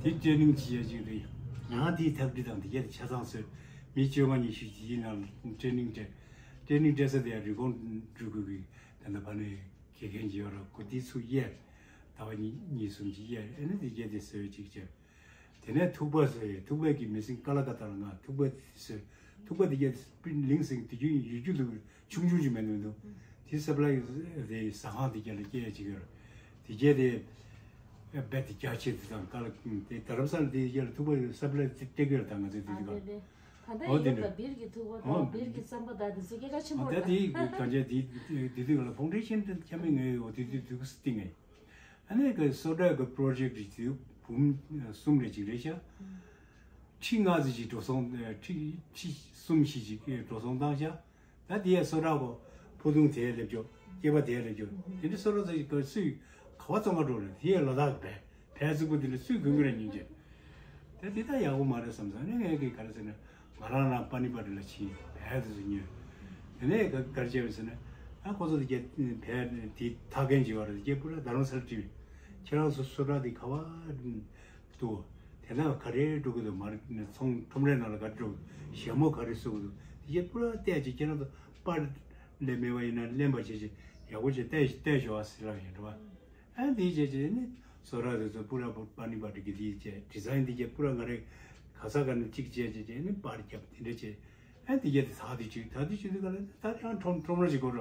དེ་ཊེ་ནིང་བྱེད་ཡ་ཅིག་རེད། ཡང་དེའི་ཐབས་འདི་དང་དེ་གས་ཆ་ཚང་བཟོས། མི་བཅོ་ལྔ་ཉི་ཤུ་ཅིག་ཡིན་ན་ཊེ་ནིང་སྤྲད། ཊེ་ནིང་སྤྲད་ས་དེ་ཡང་རི་ཀོན་འགྲུལ་ཁུལ་གྱི་ད་ལྟ་བ་ནས་དགེ་རྒན་ཅིག་ཡོད་ར། ཁོ་དེ་ཚུར་གཡར། ཟླ་བ་གཉིས་གཉིས་གསུམ་ཅིག་གཡར། ཨེ་ནི་དེ་གས་དེ་བཟོས་ཅིག་བྱས། དེ་ནས་ཐུག་པ་བཟོས། ཐུག་པའི་གི་མི་སེང་ཀ་ལ་ཀ་ཏ་ལ་ང་ཐུག་པ་བཟོས། ཐུག་པ་དེ་གས་ལིང་སེང་དེ་རྒྱུན་ཡུལ་རྒྱུ་འདུག་ཆུང་ཆུང་ཅིག་མེད་མི་འདུག་དེ་སབ་ལའི་དེ་ཟ་ཁང་དེ་གས་ལ་སྐྱེལ་ཅིག་ཡོད་ར། དེ་གས་དེ། ཨེ་བེད་དེ་རྒྱ་ཆེ་དེ་དང་ཀ་ལ་དེ་རྡ་རམ་ས་ལ་དེ་ཡར་ཐུག་པ་སབ་ལའི་དེ་སྤྲད་ཀྱི་ཡོད་དང་ང་ཚོས་དེ་དུས་ཨ་ག་དེ་དེ། ད་ལྟ་ཨོ་ཡིན་དེ་ན་འདྲ། བིར་གྱི་ཐུག་པ་ཨོ། དང་བིར་གྱི་རྩམ་པ་དང་དེ་ཚོ་སྐད་གྲགས་ཆེན་པོ་ཨོ་ད་རེད་དེ་ད། གང་བྱས་དེ་དེ་དུས་ལ་ཕོང་ཌེ་ཤན་དེ་ཁྱ་མི་ངའི་འོ་དེ་དུས་དུས་སུ་སྟེང་ངས། ཨ་ནི་གི་སོ་ཌ་གི་པྲོ་ཇེག་དེ་དུས་འབུམ་གསུམ་རེ་ཅིག་རེད་ཤག་ཁྲི་ལྔ་ཙམ་ཅིག་འགྲོ་སོང་ཁྲི་ཁྲི་གསུམ་བཞི་ཅིག་འགྲོ་སོང་བཏང་ཤག་ད་དེ་ཡ་སོ་ཊ་གོ་ཕུ་ཐུང་དེ་སླེབས་ཆོག་སྐྱེས་པ་དེ་སླེབས་ཆོག་དེ་འདྲ་སོ་ཊ་ཚོ་ག་སུས་ག་བ་བཙོང་ག་འགྲོ་རེད། དེ་ཡ་ལ་དྭགས་བལ་བལ་རྩིག་པོ་དེ་འདྲ་སུས་གོན་གི་རེད་སྙིང་རྗེ། ད་དེ་ད་ཡག་པོ་མ་རེད་བསམ་སོང་། ཨ་ནི་ངས་གི་ག་རེ་ཟེར་ན་ང་རང་རང་པ་ནི་པ་ཏི་ལ་ཕྱིན་བལ་དེ་ཚོ་ཉོས། དེ་ནས་ག་ག་རེ་བྱས་པ་ཟེར་ན་ཨ་ཁོ་ཚོ་དེ་གྱད་བལ་དེ་ཐག་རྒན་བྱེད་པ་རེད། དེ་གྱད་པུ་ར་རྡ་རམ་ས་ལ་ཁྲིད། ཁྱེད་རང་ཚོ་སོ་ཊ་དེ་ག་བ་འདུག་དེ་ན་ག་རེ་འགྲོ་གི་འདུག་མར་ཚོང་ཁྲོམ་རའི་ནང་ལ་ག་རེ་འགྲོ་གི་འདུག་ཞྭ་མོ་ག་རེ་བཟོ་གི་འདུག་དེ་གྱད་པུ་ར་བལྟས་ཅིག་ཁྱེད་རང་ཚོ་པར་ལས་མེད་པ་ཡིན་ན་ལེན་པ་བྱེད་ཅིག་ཡག་པོ་བྱས་བལྟས་བལྟས་ཞོག་ཨ་ཟེར་ལབ་ཡིན་འགྲོ་བ། ཨ་འདི་བྱས་བྱས་ནི་སོ་ཊ་དེ་ཚོ་པུ་ར་པུ་པ་ནི་པ་ཏི་གི་དེ་བྱས་ཌི་ཛའིན་དེ་གྱད་པུ་ར་ང་རེ་ག་ས་ག་ནས་གཅིག་བྱས་བྱས་བྱས་ནི་པར་རྒྱབ་དེ་འདྲ་བྱས། ཨ་འདི་གྱད་དེ་ད་དེ་གཅིག་ད་དེ་གཅིག་དེ་ག་ལ་ད་ཡང་ཁྲོམ་ཁྲོམ་ར་ཞིག་དགོས་ར།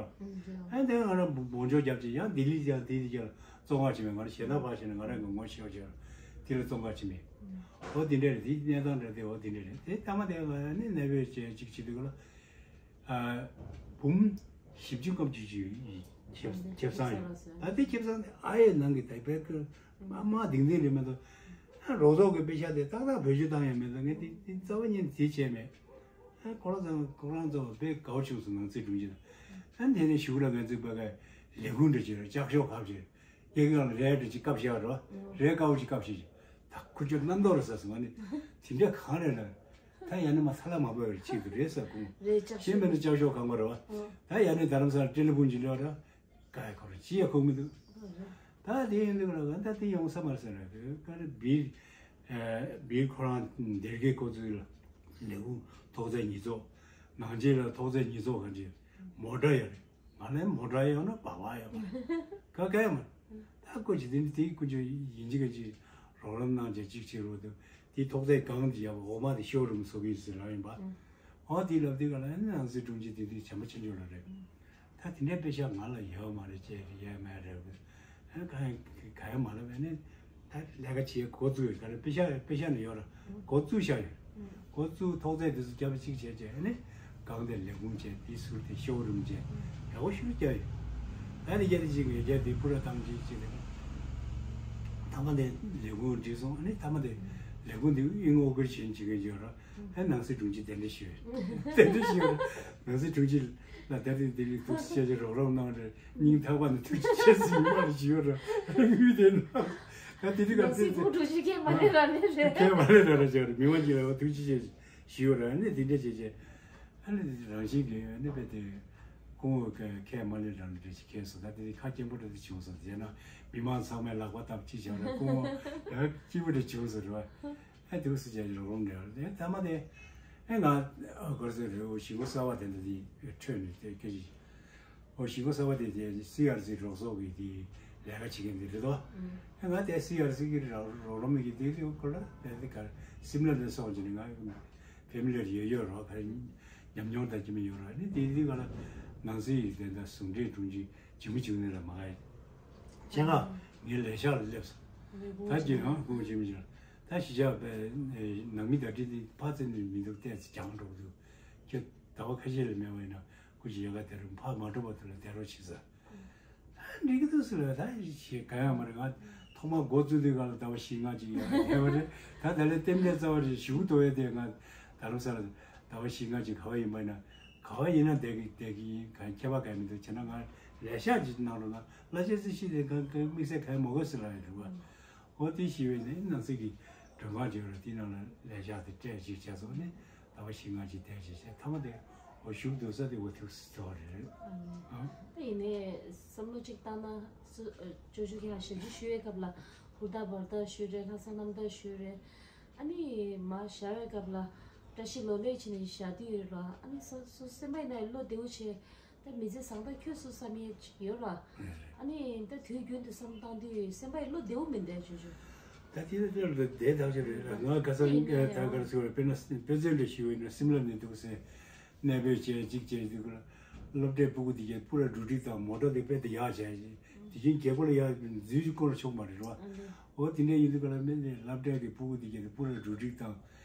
ཨ་འདི་ང་ར་འབོ་འཇོག་རྒྱབ་བྱས་ཡང་ལྡི་ལི་ཡང་དེ་དེ་གྱད་ལ་བཙོང་བ་བྱས་མེད། ང་ར་ཞེ་ད་བ་བྱས་ནས་ང་ར་གི་ངོ་ཤེས་བ་བྱས་ར་དེ་ལ་བཙོང་བ་བྱས་མེད། ཨོ་དེ་འདྲ་རེད། དེ་གནས་སྟངས་འདྲ་དེ་ཨོ་དེ་འདྲ་རེད། དེ་ལྟ་མ་དེ་ང་ནི་གནས་སྤོས་བྱས་གཅིག་བྱས་དུས་ག་ལ། ཨ། འབུམ་བཞི་བཅུ་ལྔ་བཅུ་ཅིག་ཁེབས་ཁེབས་ཚང་ཡོད། ད་ལྟའི་ཁེབས་ཚང་དེ་ཨ་ཡེ་ནང་གི་དེ་བེད་ཀི་དམའ་དམའ་ལྡིང་ལྡིང་རེད་མ་གཏོགས། ཨ་རོགས་ཚོགས་ཀྱི་པེ་ཤ་དེ་ཏག་ཏག་བེད་སྤྱོད་བཏང་ཡ་མེད་དོ། ངས་དེ་དེ་རྩ་བ་ཉིད་དེ་བྱས་མེད། ཨ་ཁོ་རང་ཚོ་ཁོ་རང་ཚོ་དཔེ་དགའ་བོ་བྱུང་སོང་། ནང་སྲིད་དྲུང་ཆེ་དང་། ཨ་དེ་ནས་གཞུག་ལ་ང་ཚོའི་བེད་ཀ་ལས་ཁུངས་འདྲ་ཅིག་རེད། ལྕགས་ཤོག་ཁབ་ཅིག་རེད། སྐྱེ་རྒ་ལ་རས་འདྲ་ཅིག་བཀབ་བཞག་རོ། རས་དཀར་པོ་ཅིག་བཀབ་བཞག་ད་ཁུ་ཆོ་རྣམ་རྟོག་རེད་ཟེར་སོང་། ང་ནི་དེ་འདྲ་གང་རེད་ལ། ད་ཡ་ནི་མ་ས་ལ་མ་བབས་པའི་ཆེད་དུ་རེད་ཟེར་ཁུངས། རེད་ཅག་གཞན་མེད་ན་ལྕགས་ཤོག་གང་བ་རེད་བ། ད་ཡ་ནི་རྡ་རམ་ས་ལ་ཊེ་ལི་ཕོན་ཅིག་ལོས་ར། ཀ་ཡ་ཁོ་ར་ཅི་ཡ་ཁུངས་མི་འདུག་ད་དེ་ཡིན་འདུག་ར། ད་དེ་ཡོང་ས་མ་རེད་ཟེར་ར། ཀ་རེ་བིར་བིར་ཁོ་རང་སྡེར་ཁའི་ཁོ་ཚོའི་ལས་ཁུངས་ཐོག་བརྩེགས་ཉིས་ཚོགས་ནང་ཆེན་ལ་ཐོག་བརྩེགས་ཉིས་ཚོགས་གང་ཅི་མོ་ཊ་ཡོད་རེད། ང་ལན་མོ་ཊ་ཡོང་ན་བ་བ་ཡོང་བ་རེད། ཀ་ཀ་ཡ་མ་རེད། ད་ཀོ་ཅི་དེ་ནི་དེའི་ཀུན་སྤྱོད་ཡིན་གཅིག་ག་གཅིག་རོགས་རམ་གནང་བྱས་གཅིག་བྱེད་རོགས་དུ་དེའི་ཐོག་བརྩེགས་གང་དུ་ཡག་པོ་འོ་མ་དེ་ཤོ་རུམ་བཟོ་གི་ཟེར་ལབ་ཡིན་པ། ཨོ་དེ་ལབ་དུས་ག་ལ་ནི་ནང་སྲིད་དྲུང་ཆེ་དེ་དུས་བྱམས་པ་ཆེ་འཇོག་ལ་རེད། ད་དེ་འདྲའི་དཔེ་ཤག་ང་ལ་ཡོད་མ་རེད་ཅེས་ཡས་མེད་རེད། ཨ་ག་ག་ཡ་མ་ལབ་པས་ནི། ད་ལས་ཀ་བྱེད་འགོ་བཙུགས་ཡོད། ག་རེ་པེ་ཤ་པེ་ཤ་ནི་ཡོད་ར། འགོ་བཙུགས་བཞག་ཡོད། འགོ་བཙུགས་ཐོག་བརྩེགས་དེ་ཚོ་རྒྱབ་གཅིག་བྱས་བྱས་ནི་གང་དེ་ལས་ཁུངས་བྱས་དེ་ཟུར་དེ་ཤོ་རུམ་བྱས་ཡག་པོ་ཞིག་བརྒྱབ་ཡོད། ད་ནི་རྒྱ་དེ་གཅིག་ངས་རྒྱ་དེ་པུ་ར་བཏང་གཅིག་གཅིག་ལས་ཐ་མ་དེ་ལས་ཁུངས་འགྲིག་སོང་། ནི་ཐ་མ་དེ་ལས་ཁུངས་དེ་ཨིན་ཨོ་གར་བྱེད་བྱེད་མཁན་ཡོད་ར། ཨེ་ནང་སྲིད་དྲུང་ཆེ་གདན་འདྲེན་ཞུས། གདན་འདྲེན་ཞུས་ར། ནང་སྲིད་དྲུང་ཆེ་ལ་ད་རིང་དེ་རིང་ཐུགས་རྗེ་ཆེ་ཆེ་རོགས་རམ་གནང་རེད། སྙིང་ཐག་པ་ནས་ཐུགས་རྗེ་ཆེ་ཟེར་ཡོད་རེད་ཞུས་ཡོད་རེད། དངུལ་དེ་ན་ད་དེ་དུས་ནང་སྲིད་ཁོང་དྲུང་ཆེ་ཁས་མ་ལེན་ར་ལེན་རེད། ཁས་མ་ལེན་ར་ལེན་ཞུས་རེད། མི་མང་གིས་ལ་ཐུགས་རྗེ་ཆེ་ཞུས་ཡོད་རེད། ཨ་ནི་དེ་འདྲ་བྱས་བྱས་ཨ་ནི་རང་བཞིན་གྱིས་ཨ་ནི་དཔེ་དེ་སྐུ་ངོ་ཁས་མ་ལེན་ར་ལེན་རེད་ཞེས་ཁས་སོང་། ད་དེ་དུས་ཁ་སྐྱེན་པོ་འདྲ་དེ་བྱུང་སོང་། དེས་ན་མི་མང་ཚང་མས་ལག་པ་བཏབ་ཅི་བྱས་ར་སྐུ་ངོ་ཡང་སྐྱིད་པོ་འདྲ་བྱུང་སོང་རེད་བ། ཨ་དེ་བུ་སུ་བྱས་རོགས་རམ་རེད། ཨ་ཐ་མ་དེ་ཨ་ང་ཨ་གར་སོ་རེད། འོ་ཞི་གོ་གསར་བ་དེ་འདྲ་དེ་འཕྲོས་ནས་དེ་སྐད་ཅིག་འོ་ཞི་གོ་གསར་བ་དེ་དེ་སི་ཨར་སི་རོགས་ཚོགས་ཀྱི་དེ་ལས་ཀ་བྱེད་མཁན་དེ་རེད་དོ། ཨ་ང་དེ་སི་ཨར་སི་གི་རོགས་རོགས་རམ་གྱི་དེ་དེ་ཁོ་ལ་དེ་དེ་གར་སིམ་ལ་ནས་སོང་བྱས་ནས་ང་ཕེ་མི་ལི་ཡར་ཡོད་ཡོད་རོགས་གར་ཉམས་མྱོང་དང་ཁྱིམ་མི་ཡོད་རོགས། ཨ་ནི་དེ་དེ་ག་ལ་ནང་སྲིད་ཡིག་དེ་འདྲ་ཟུང་འབྲེལ་དྲུང་ཆེ་ཇི་མ་ཇི་བོ་ནས་ལ་མ་ག་ཡ། ཁྱེད་ང་ངའི་ལས་ཤག་ལ་སླེབས་སོང་ ད་ཀྱི་ཧང་ཁུང་ཞིམ་ཞིང་། ད་ཞི་ཆགས་པའི་ནང་མི་ད་བྲིས་ཏེ་ཕ་ཚེ་ནས་མི་འདུག་ཏེ་ཀྱང་འགྲོ་འདུག་ཁྱོད་ཟླ་བ་ཁ་ཤས་ལས་མེད་པ་ཡིན་ན་སྐུ་ཞིག་ཡ་ག་དེ་རུ་ཕ་མ་འགྲོ་བ་དེ་ལ་དེ་རོ་ཞིག་ཟ། འགྲིག་གི་འདུག་ཟེར་ལ་ད་ཞེས་ག་ཡང་མ་རེད། ང་ཐོག་མ་འགོ་བཙུགས་དུས་ག་ལ་ཟླ་བ་བཞི་ལྔ་ཅིག་ཡོད་རེད་བ་རེད། ད་ད་ལས་རྟེན་འབྲེལ་རྩ་བ་རེད་ཞུ་དོ་ཡོད་དེ་ང་ད་ལོ་ས་ལ་ཟླ་བ་བཞི་ལྔ་ཅིག་ག་བ་ཡིན་པ་ཡིན་ན་ག་བ་ཡིན་ན་བསྡད་ཀྱི་བསྡད་ཀྱི་ཡིན། གང་ཁྱད་པར་གང་མི་འདུག་བྱས་ན་ང་ལས་ཤག་ཅིག་གནང་རོགས་གནང་། གླ་ཆ་རྩིས་ཤིག་དེ་གང་གང་དམིགས་བསལ་གང་ཡང་མ་དགོས་ཟེར་ལ་ཡོད་རེད་བ། འོ་དེ་ཞི་བའི་ནི་ནང་སྲིད་ཀྱི་མགྲོན་ཁང་བརྗོད་ར་དེའི་ནང་ལ་ལས་བྱ་དེ་སྤྲད་ཅིག་བྱས་སོང་ནས་ཟླ་བ་བཞི་ལྔ་ཅིག་བསྡད་ཅིག་བྱས་ཐ་མ་དེ་འོ་བཞུགས་སྡོད་ས་དེ་འོ་ཐུགས་སུ་ཚོར་བ་རེད། ཨ་ནི་ཨ། ད་ཡིན་ནའི་བསམ་བློ་གཅིག་བཏང་ན་སུ་ཅོ་ཅོ་ཁྱེད་ཞབས་ཕྱི་ཞུ་བའི་སྐབས་ལ་ཧུར་ཐག་འབར་ཐག་ཞུ་རེད། ལྷག་བསམ་རྣམ་དག་ཞུ་རེད། ཨ་ནི་མ་བཞག་པའི་སྐབས་ལ་བཀྲ་ཤིས་ལོ་ལེགས་བྱས་ནས་བཞག་དུས་ཡོད་ར། ཨ་ནི་སོ་སོ་སེམས་པ་ཡིན་ན་བློ་བདེ་བོ་བྱས། ད་མི་ཚེ་བཟང་ད་ཁྱོད་སུ་བསམ་ཡས་ཅིག་ཡོད་ར། ཨ་ནི་ད་དུས་རྒྱུན་དུ་བསམ་བཏང་དུས་སེམས་པ་ཡི་བློ་བདེ་བོ་མི་འདུག་ཅོ་ཅོ། ད་དེ་ལ་དེ་ལ་བསྡད་ཐག་ཆོད་རེད། ང་ག་ས་ལ་ད་ག་རེ་ཟེར་བ་རེད། དཔེར་ན་དཔེ་མཚོན་འདྲ་ཞུ་བ་ཡིན་ན་སིམ་ལ་ནས་འདུག་ཟེར། གནས་སྤོས་བྱས་གཅིག་བྱས་འདུག་ལ། སློབ་གྲྭའི་སྤུ་གུ་དེ་གས་སྤུ་ར་འགྲོ་འགྲིག་དང་མོ་ཊ་དེ་དཔེ་དེ་ཡག་བྱས་ཤིང་དེ་བཞིན་རྒྱལ་པོ་ལ་ཡག་འཛུལ་ཞིག་སྐོར་ཆོག་མ་རེད་ར། འོ་དེ་འདྲ་ཡིན་དུས་ག་ལ་མི་འདི་སློབ་གྲྭའི་གི་སྤུ་གུ་དེ་གས་དེ་སྤུ་ར་འགྲོ་འགྲིག་དང་།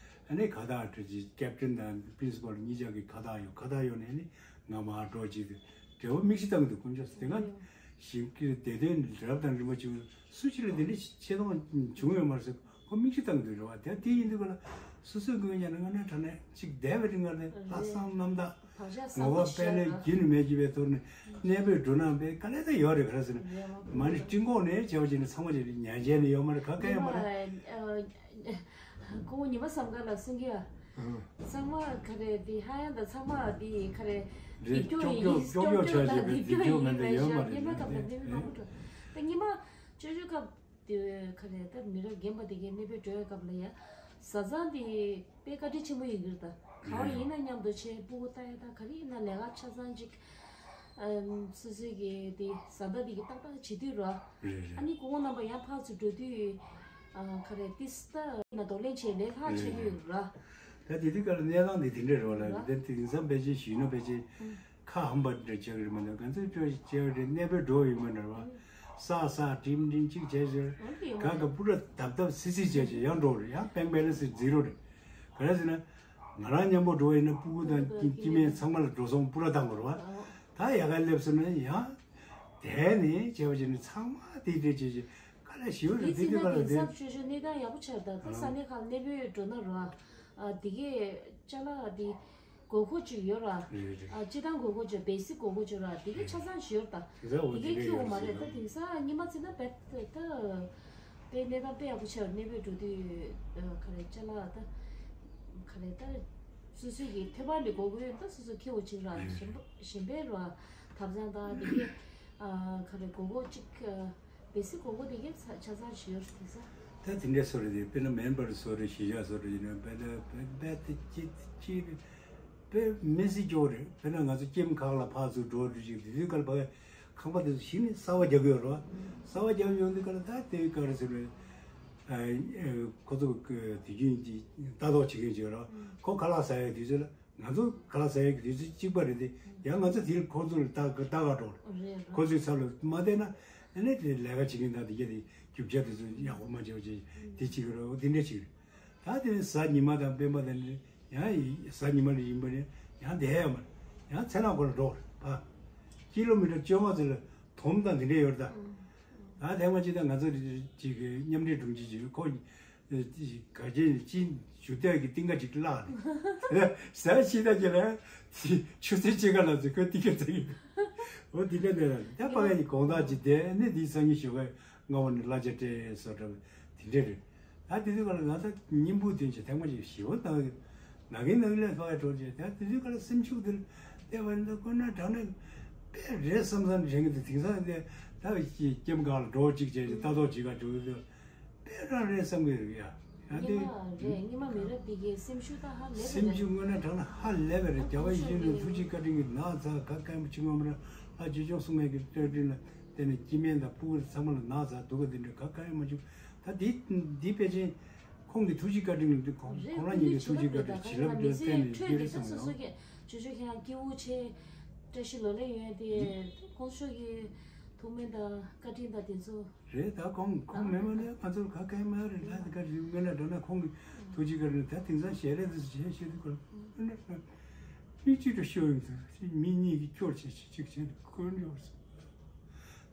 ཨ་ནི་ཁ་བཏགས་སྤྲོད་ཅིག་ཀེབ་ཏིན་དང་པི་རིན་སི་པལ་གཉིས་ཆ་གི་ཁ་བཏགས་ཡོད། ཁ་བཏགས་ཡོད་ནས་ནི་ང་མར་འགྲོ་ཅིག་དེ་འབྲེལ་བ་མིག་ཤི་བཏང་འདུག་དཀོན་མཆོག་དེ་སྔ་ཞིང་གི་བདེ་དོན་རབ་དང་རིམ་པ་བྱུང་སུ་ཅི་ལ་དེ་འདྲ་ཆེ་མཐོང་བྱུང་ཡོད་མ་རེད་ཟེར་ཁོ་མིག་ཤི་བཏང་འདུག་རེད་བ། དེ་དེ་ཡིན་དུས་ག་ལ་སོ་སོའི་མགོན་ཡང་ན་ང་ནས་དྲ་ནས་ཅིག་བསྡད་པའི་རིང་ལ་ནི་ལྷག་བསམ་རྣམ་དག་བག་ཆགས་ངོ་བོ་དཔེ་ལས་རྒྱུན་མེད་ཀྱི་བའི་ཐོག་ནས་གནས་སྤོས་འགྲོ་ན་པའི་དཀའ་ལས་ད་ཡོད་རེད། ག་རེ་ཟེར་ན་མ་ནི་སྤྲིན་གོང་ནས་བྱས་པ་ཅིག་ནི་ཚང་མ་ཅིག་ཉན་བྱས་ནས་ཡོད་མ་རེད། ག་ག་ཡོད་མ་རེད། ཁོ་བོ་ཉི་མ་བསམ་ག་ལ་སེང་གེ་ཨ། ཚང་མ་ག་རེ་དེ་ཧ་ཡང་ད་ཚང་མ་དེ་ག་རེ་རེད། དེ་སྐྱོ་ཀྱོག་ཡིན་ཀྱོག་ཀྱོག་ཀྱོག་ཀྱོག་ཆགས་ད་བྱས་པའི་དེ་དེ་སྐྱོ་ཀྱོག་ཡིན་མེད་པའི་ཡོད་མ་ཞག་རེད། ཉི་མ་སྐབས་ད་དེ་མང་པོ་འགྲོ། ད་ཉི་མ་ཅོ་ཅོ་སྐབས་དེ་ག་རེ་ད་མི་རབས་རྒན་པ་དེ་གའི་གནས་སྤོས་འགྲོ་བའི་སྐབས་ལ་ཡ་བཟའ་ཚང་དེ་དཔེ་བཀའ་དྲིན་ཆེན་པོ་ཡིན་གྱི་རེད། ད་ག་བ་ཡིན་ན་མཉམ་དུ་བྱས་སྤུ་གུ་ལྟ་ཡ་ད་ག་རེ་ཡིན་ན་ལས་ཀ་ཆ་ཚང་ཅིག་སོ་སོའི་གི་དེ་བཟའ་ཟླ་དེ་གི་ཏག་ཏག་བྱེད་དུས་ར། རེད་རེད། ཨ་ནི་ཁོ་བོ་རྣམ་པ་ཡང་ཕར་ཚུར་འགྲོ་དུས་ཨ་ག་རེ་ཏིས་ད་ན་གདོང་ལེན་བྱས་ལས་ལྷག་བྱེད་དུས་ར། ད་དེ་དུས་ཀ་ལ་གནས་སྟངས་དེ་དེ་འདྲ་རེད་བ་ལ། ར། དེ་དེང་སང་ཕལ་ཆེར་ཞུས་ན་ཕལ་ཆེར་ཁ་ཧམ་པ་འདྲ་བྱེད་ཀྱི་རེད་མ་གཏོགས་ང་ཚོའི་ཕྱོགས་བྱས་པ་རེད། གནས་སྤོས་འགྲོ་ཡོད་མ་འདྲ་བ། ས་ས་འགྲིམ་འགྲིམ་གཅིག་བྱས་ཟེར། ག་ག་སྤུ་ར་བརྡབ་བརྡབ་སི་སི་བྱས་བྱས་ཡང་འགྲོ་རེད། ཡང་པེང་པེང་ལ་སི་ཛི་རོ་རེད། ག་རེ་ཟེར་ན། ང་རང་མཉམ་པོ་འགྲོ་བ་ཡིན་ན་སྤུ་གུ་དང་སྐྱེ་དམན་ཚང་མ་ལ་འགྲོ་སོང་སྤུ་ར་བཏང་དགོས་རེད་བ། ད་ཡ་ག་སླེབས་སོང་ན་ཡང་། དེ་ནས་བྱས་པ་བྱས་ནས་ཚང་མ་དེ་དེ་བྱས་བྱས་ག་ལ་ཞིའུ་རེད། དེ་དེ་དེ་ག་ལ་དེ་དེ། ཚབ་ཆོས་ཆོས་གནས་སྟངས་ཡག་པོ་ཆགས། ད་ད་ས་གནས་ཁག་གནས་སྤོས་འགྲོ་ན་ར། ཨ་དེ་གས་ཅ་ལག་དེ་དགོས་མཁོ་ཅིག་ཡོད་ར། རེད་རེད། ཨ་སྤྱི་བཏང་དགོས་མཁོ་ཅིག་བེ་སིག་དགོས་མཁོ་ཅིག་ར། དེ་གས་ཆ་ཚང་ཞིག་ཡོད་ར། ད་དེ་གས་ཁྱེར་ཡོང་མ་རེད། ད་དེང་སང་སྔོན་མ་བྱས་ན་བེད་ད་དཔེ་གནས་སྟངས་དཔེ་ཡག་པོ་ཆགས། གནས་སྤོས་འགྲོ་དུས་ག་རེ་ཅ་ལག་ད་ག་རེ་ད་སོ་སོའི་གི་ཐོད་པ་ནས་དགོས་མཁོ་ཡོད། ད་སོ་སོ་ཁྱེར་ཡོང་ཅིག་ར། གཞན་པ་གཞན་པའི་ར་ཐབ་ཚང་དང་དེ་གས་ཨ་ག་རེ་དགོས་མཁོ་ཅིག་བེ་སིག་དགོས་མཁོ་དེ་གས་ཆ་ཚང་ཞིག་ཡོད་རེད། དེང་སང་ད་དེ་འདྲ་བཟོ་རེད། དེ་དཔེར་ན་མེམ་བར་བཟོ་རེད། གཞིས་ཆགས་བཟོ་རེད། ཡིན་ན་བེད་ད་བེད་ད་ཅི་ཅི་བེད་མི་སྲིད་སྐྱོ་རེད། དཔེར་ན་ང་ཚོ་ཀེམ་ཁག་ལ་ཕར་ཚུར་འགྲོ་རེད་ཅིག་དེ་དུས་སྐབས་ལ་ཕ་གི་ཁང་པ་དེ་ཚོ་གཞི་ནས་གསར་པ་རྒྱག་གི་ཡོད་རེད་བ། གསར་པ་རྒྱག་ཡོང་དུས་སྐབས་ལ་ད་དེ་ག་རེ་ཟེར་རེད། ཁོ་ཚོ་གི་དུས་རྒྱུན་གྱི་ལྟ་རྟོག་བྱེད་མཁན་ཅིག་ཡོད་རེད་བ། ཁོ་ཁ་ལག་ཟ་ཡའི་དུས་ཚོད་ལ། ང་ཚོ་ཁ་ལག་ཟ་ཡའི་དུས་ཚོད་གཅིག་པ་རེད་དེ། ཡང་ང་ཚོ་དེར་ཁོ་ཚོར་ལྟ་ལྟ་ག་འགྲོ་རེད། རེད། ཁོ་ཚོའི་ས་ལ་མ་བལྟས་ན་ཨ་ནི་དེ་ལས་ཀ་བྱེད་མཁན་དང་དེ་ག་དེ་རྒྱུ་ཆ་དེ་ཚོ་ཡག་པོ་མ་བྱས་པ་བྱས་དེ་གཅིག་རེད། འོ་དེ་འདྲ་ཅིག་རེད། ད་དེ་ནི་གཟའ་ཉི་མ་དང་སྤེན་པ་དང་ནི་ཡང་གཟའ་ཉི་མ་ནི་ཡིན་པ་ནི་ཡང་བསྡད་ཡ་མ་རེད། ཡང་ཚེ་ནང་ཁོ་ལ་འགྲོ་རེད་པ། ཀི་ལོ་མི་ཊར་བཅོ་ལྔ་ཙམ་ལ་དོམ་དང་དེ་འདྲ་ཡོད་རེད་ད། ད་ཐེངས་མ་གཅིག་ད་ང་ཚོ་གཅིག་གི་མཉམ་འབྲེལ་དྲུང་ཆེ་གཅིག་ཁོ། ག་ཅན་ཅིན་ཞུ་དེ་གི་ཏིང་ཀ་ཅིག་བརླག་ནས་ཟ་ཤི་ད་ཅི་ལ་ཆུ་ཚོད་ཕྱེད་ཀ་ལ་ཚོད་ཁོ་ཏིང་ཀ་ཚ་གི་འོ་དེ་འདྲ་འདྲ་ད་པ་ག་ཡི་དགོང་དག་ཅིག་དེ་ནི་དེའི་སང་ཉིན་ཞོགས་ཀ་སྔ་བོ་ནས་གླ་ཆ་སྤྲད་སོ་འདྲ་དེ་འདྲ་རེད། ད་དེ་དུས་ག་ལ་ང་ད་སྙིང་པོ་དོན་ཆེ་ཐེངས་མ་ཅིག་ཞི་བོ་ད་ནག་གི་ནག་ལས་ཕ་ག་གྲོལ་ཆེ། ད་དེ་དུས་ག་ལ་སེམས་ཤུགས་དེ་ལ་བལྟས་པ་ནི་ད་ཁོ་ན་དྲང་ནས་དཔེ་རེད་བསམ་བསམ་དྲན་གི་འདུག་དེང་སང་དེ་ད་ཀེམ་ག་ལ་འགྲོ་གཅིག་བྱས་ཏེ་ལྟ་རྟོག་བྱེད་ག་འགྲོ་གི་འདུག་དཔེ་རང་རེད་བསམ་གྱི་རེད་ཡ། ཡང་དེ་ཉི་མ་རེད། ཉི་མ་མི་རབས་འདི་གའི་སེམས་ཤུགས་ད་ཧ་ལས་པ་སེམས་རེད། ཤུགས་དངོས་གནས་དྲང་ན་ཧ་ལས་པ་རེད། རྒྱལ་བ་ཡིད་བཞིན་ནོར་བུ་ཐུགས་རྗེ་བཀའ་དྲིན་གྱིས་ནགས་ཚལ་ག་གེ་མོ་ཆུ་ངོམ་ར་ལྷ་ཆོས་སྐྱོང་སྲུང་མའི་གི་བཀའ་དྲིན་ལ་བརྟེན་ནས་སྐྱེ་དམན་དང་སྤུ་གུ་ཚང་མ་ལ་ནགས་ཚལ་སྡུག་ག་འདི་འདྲ་ག་གེ་མོ་བྱུང་། ད་འདི་འདི་ཕལ་ཆེར་ཁོང་གི་ཐུགས་རྗེ་བཀའ་དྲིན་གྱིས་ཁོང་རེད། ཁོང་རང་ཉིད་ཀྱི་ཐུགས་རྗེ་བཀའ་དྲིན་བྱིན་རླབས་འདི་ལ་བརྟེན་ནས་སྐྱེ་རེ་སོང་ཡང་། ཅོ་ཅོ་ཁྱེད་རང་སྐྱེ་བོ་ཆེ་བཀྲ་ཤིས་ལོ་ལེགས་ཡོད་དེ་ཁོང་ཚོ་གི་ཐུགས་སྨོན་དང་བཀའ་དྲིན་དང་དེ་ཚོ། རེད། ད་ཁོང་ཁོང་མེད་མ་ནས་ང་ཚོར་ག་གེ་མ་རེད། ད་དེ་ག་རེ་སྔོན་ལ་འགྲོ་ན་ཁོང་གི་ཐུགས་རྗེ་ག་རེ་ད་དེང་སང་ཞལ་རས་དེ་ཚོ་བྱས་བཤད་དུས་ཁོ་ལ་མི་གཅིག་ཏུ་ཤོད་ཡོང་དུས་མི་གཉིས་ཀྱིས་སྐྱོར་བྱས་བྱས་གཅིག་བྱས་ནས་ཁོ་འགྲོ་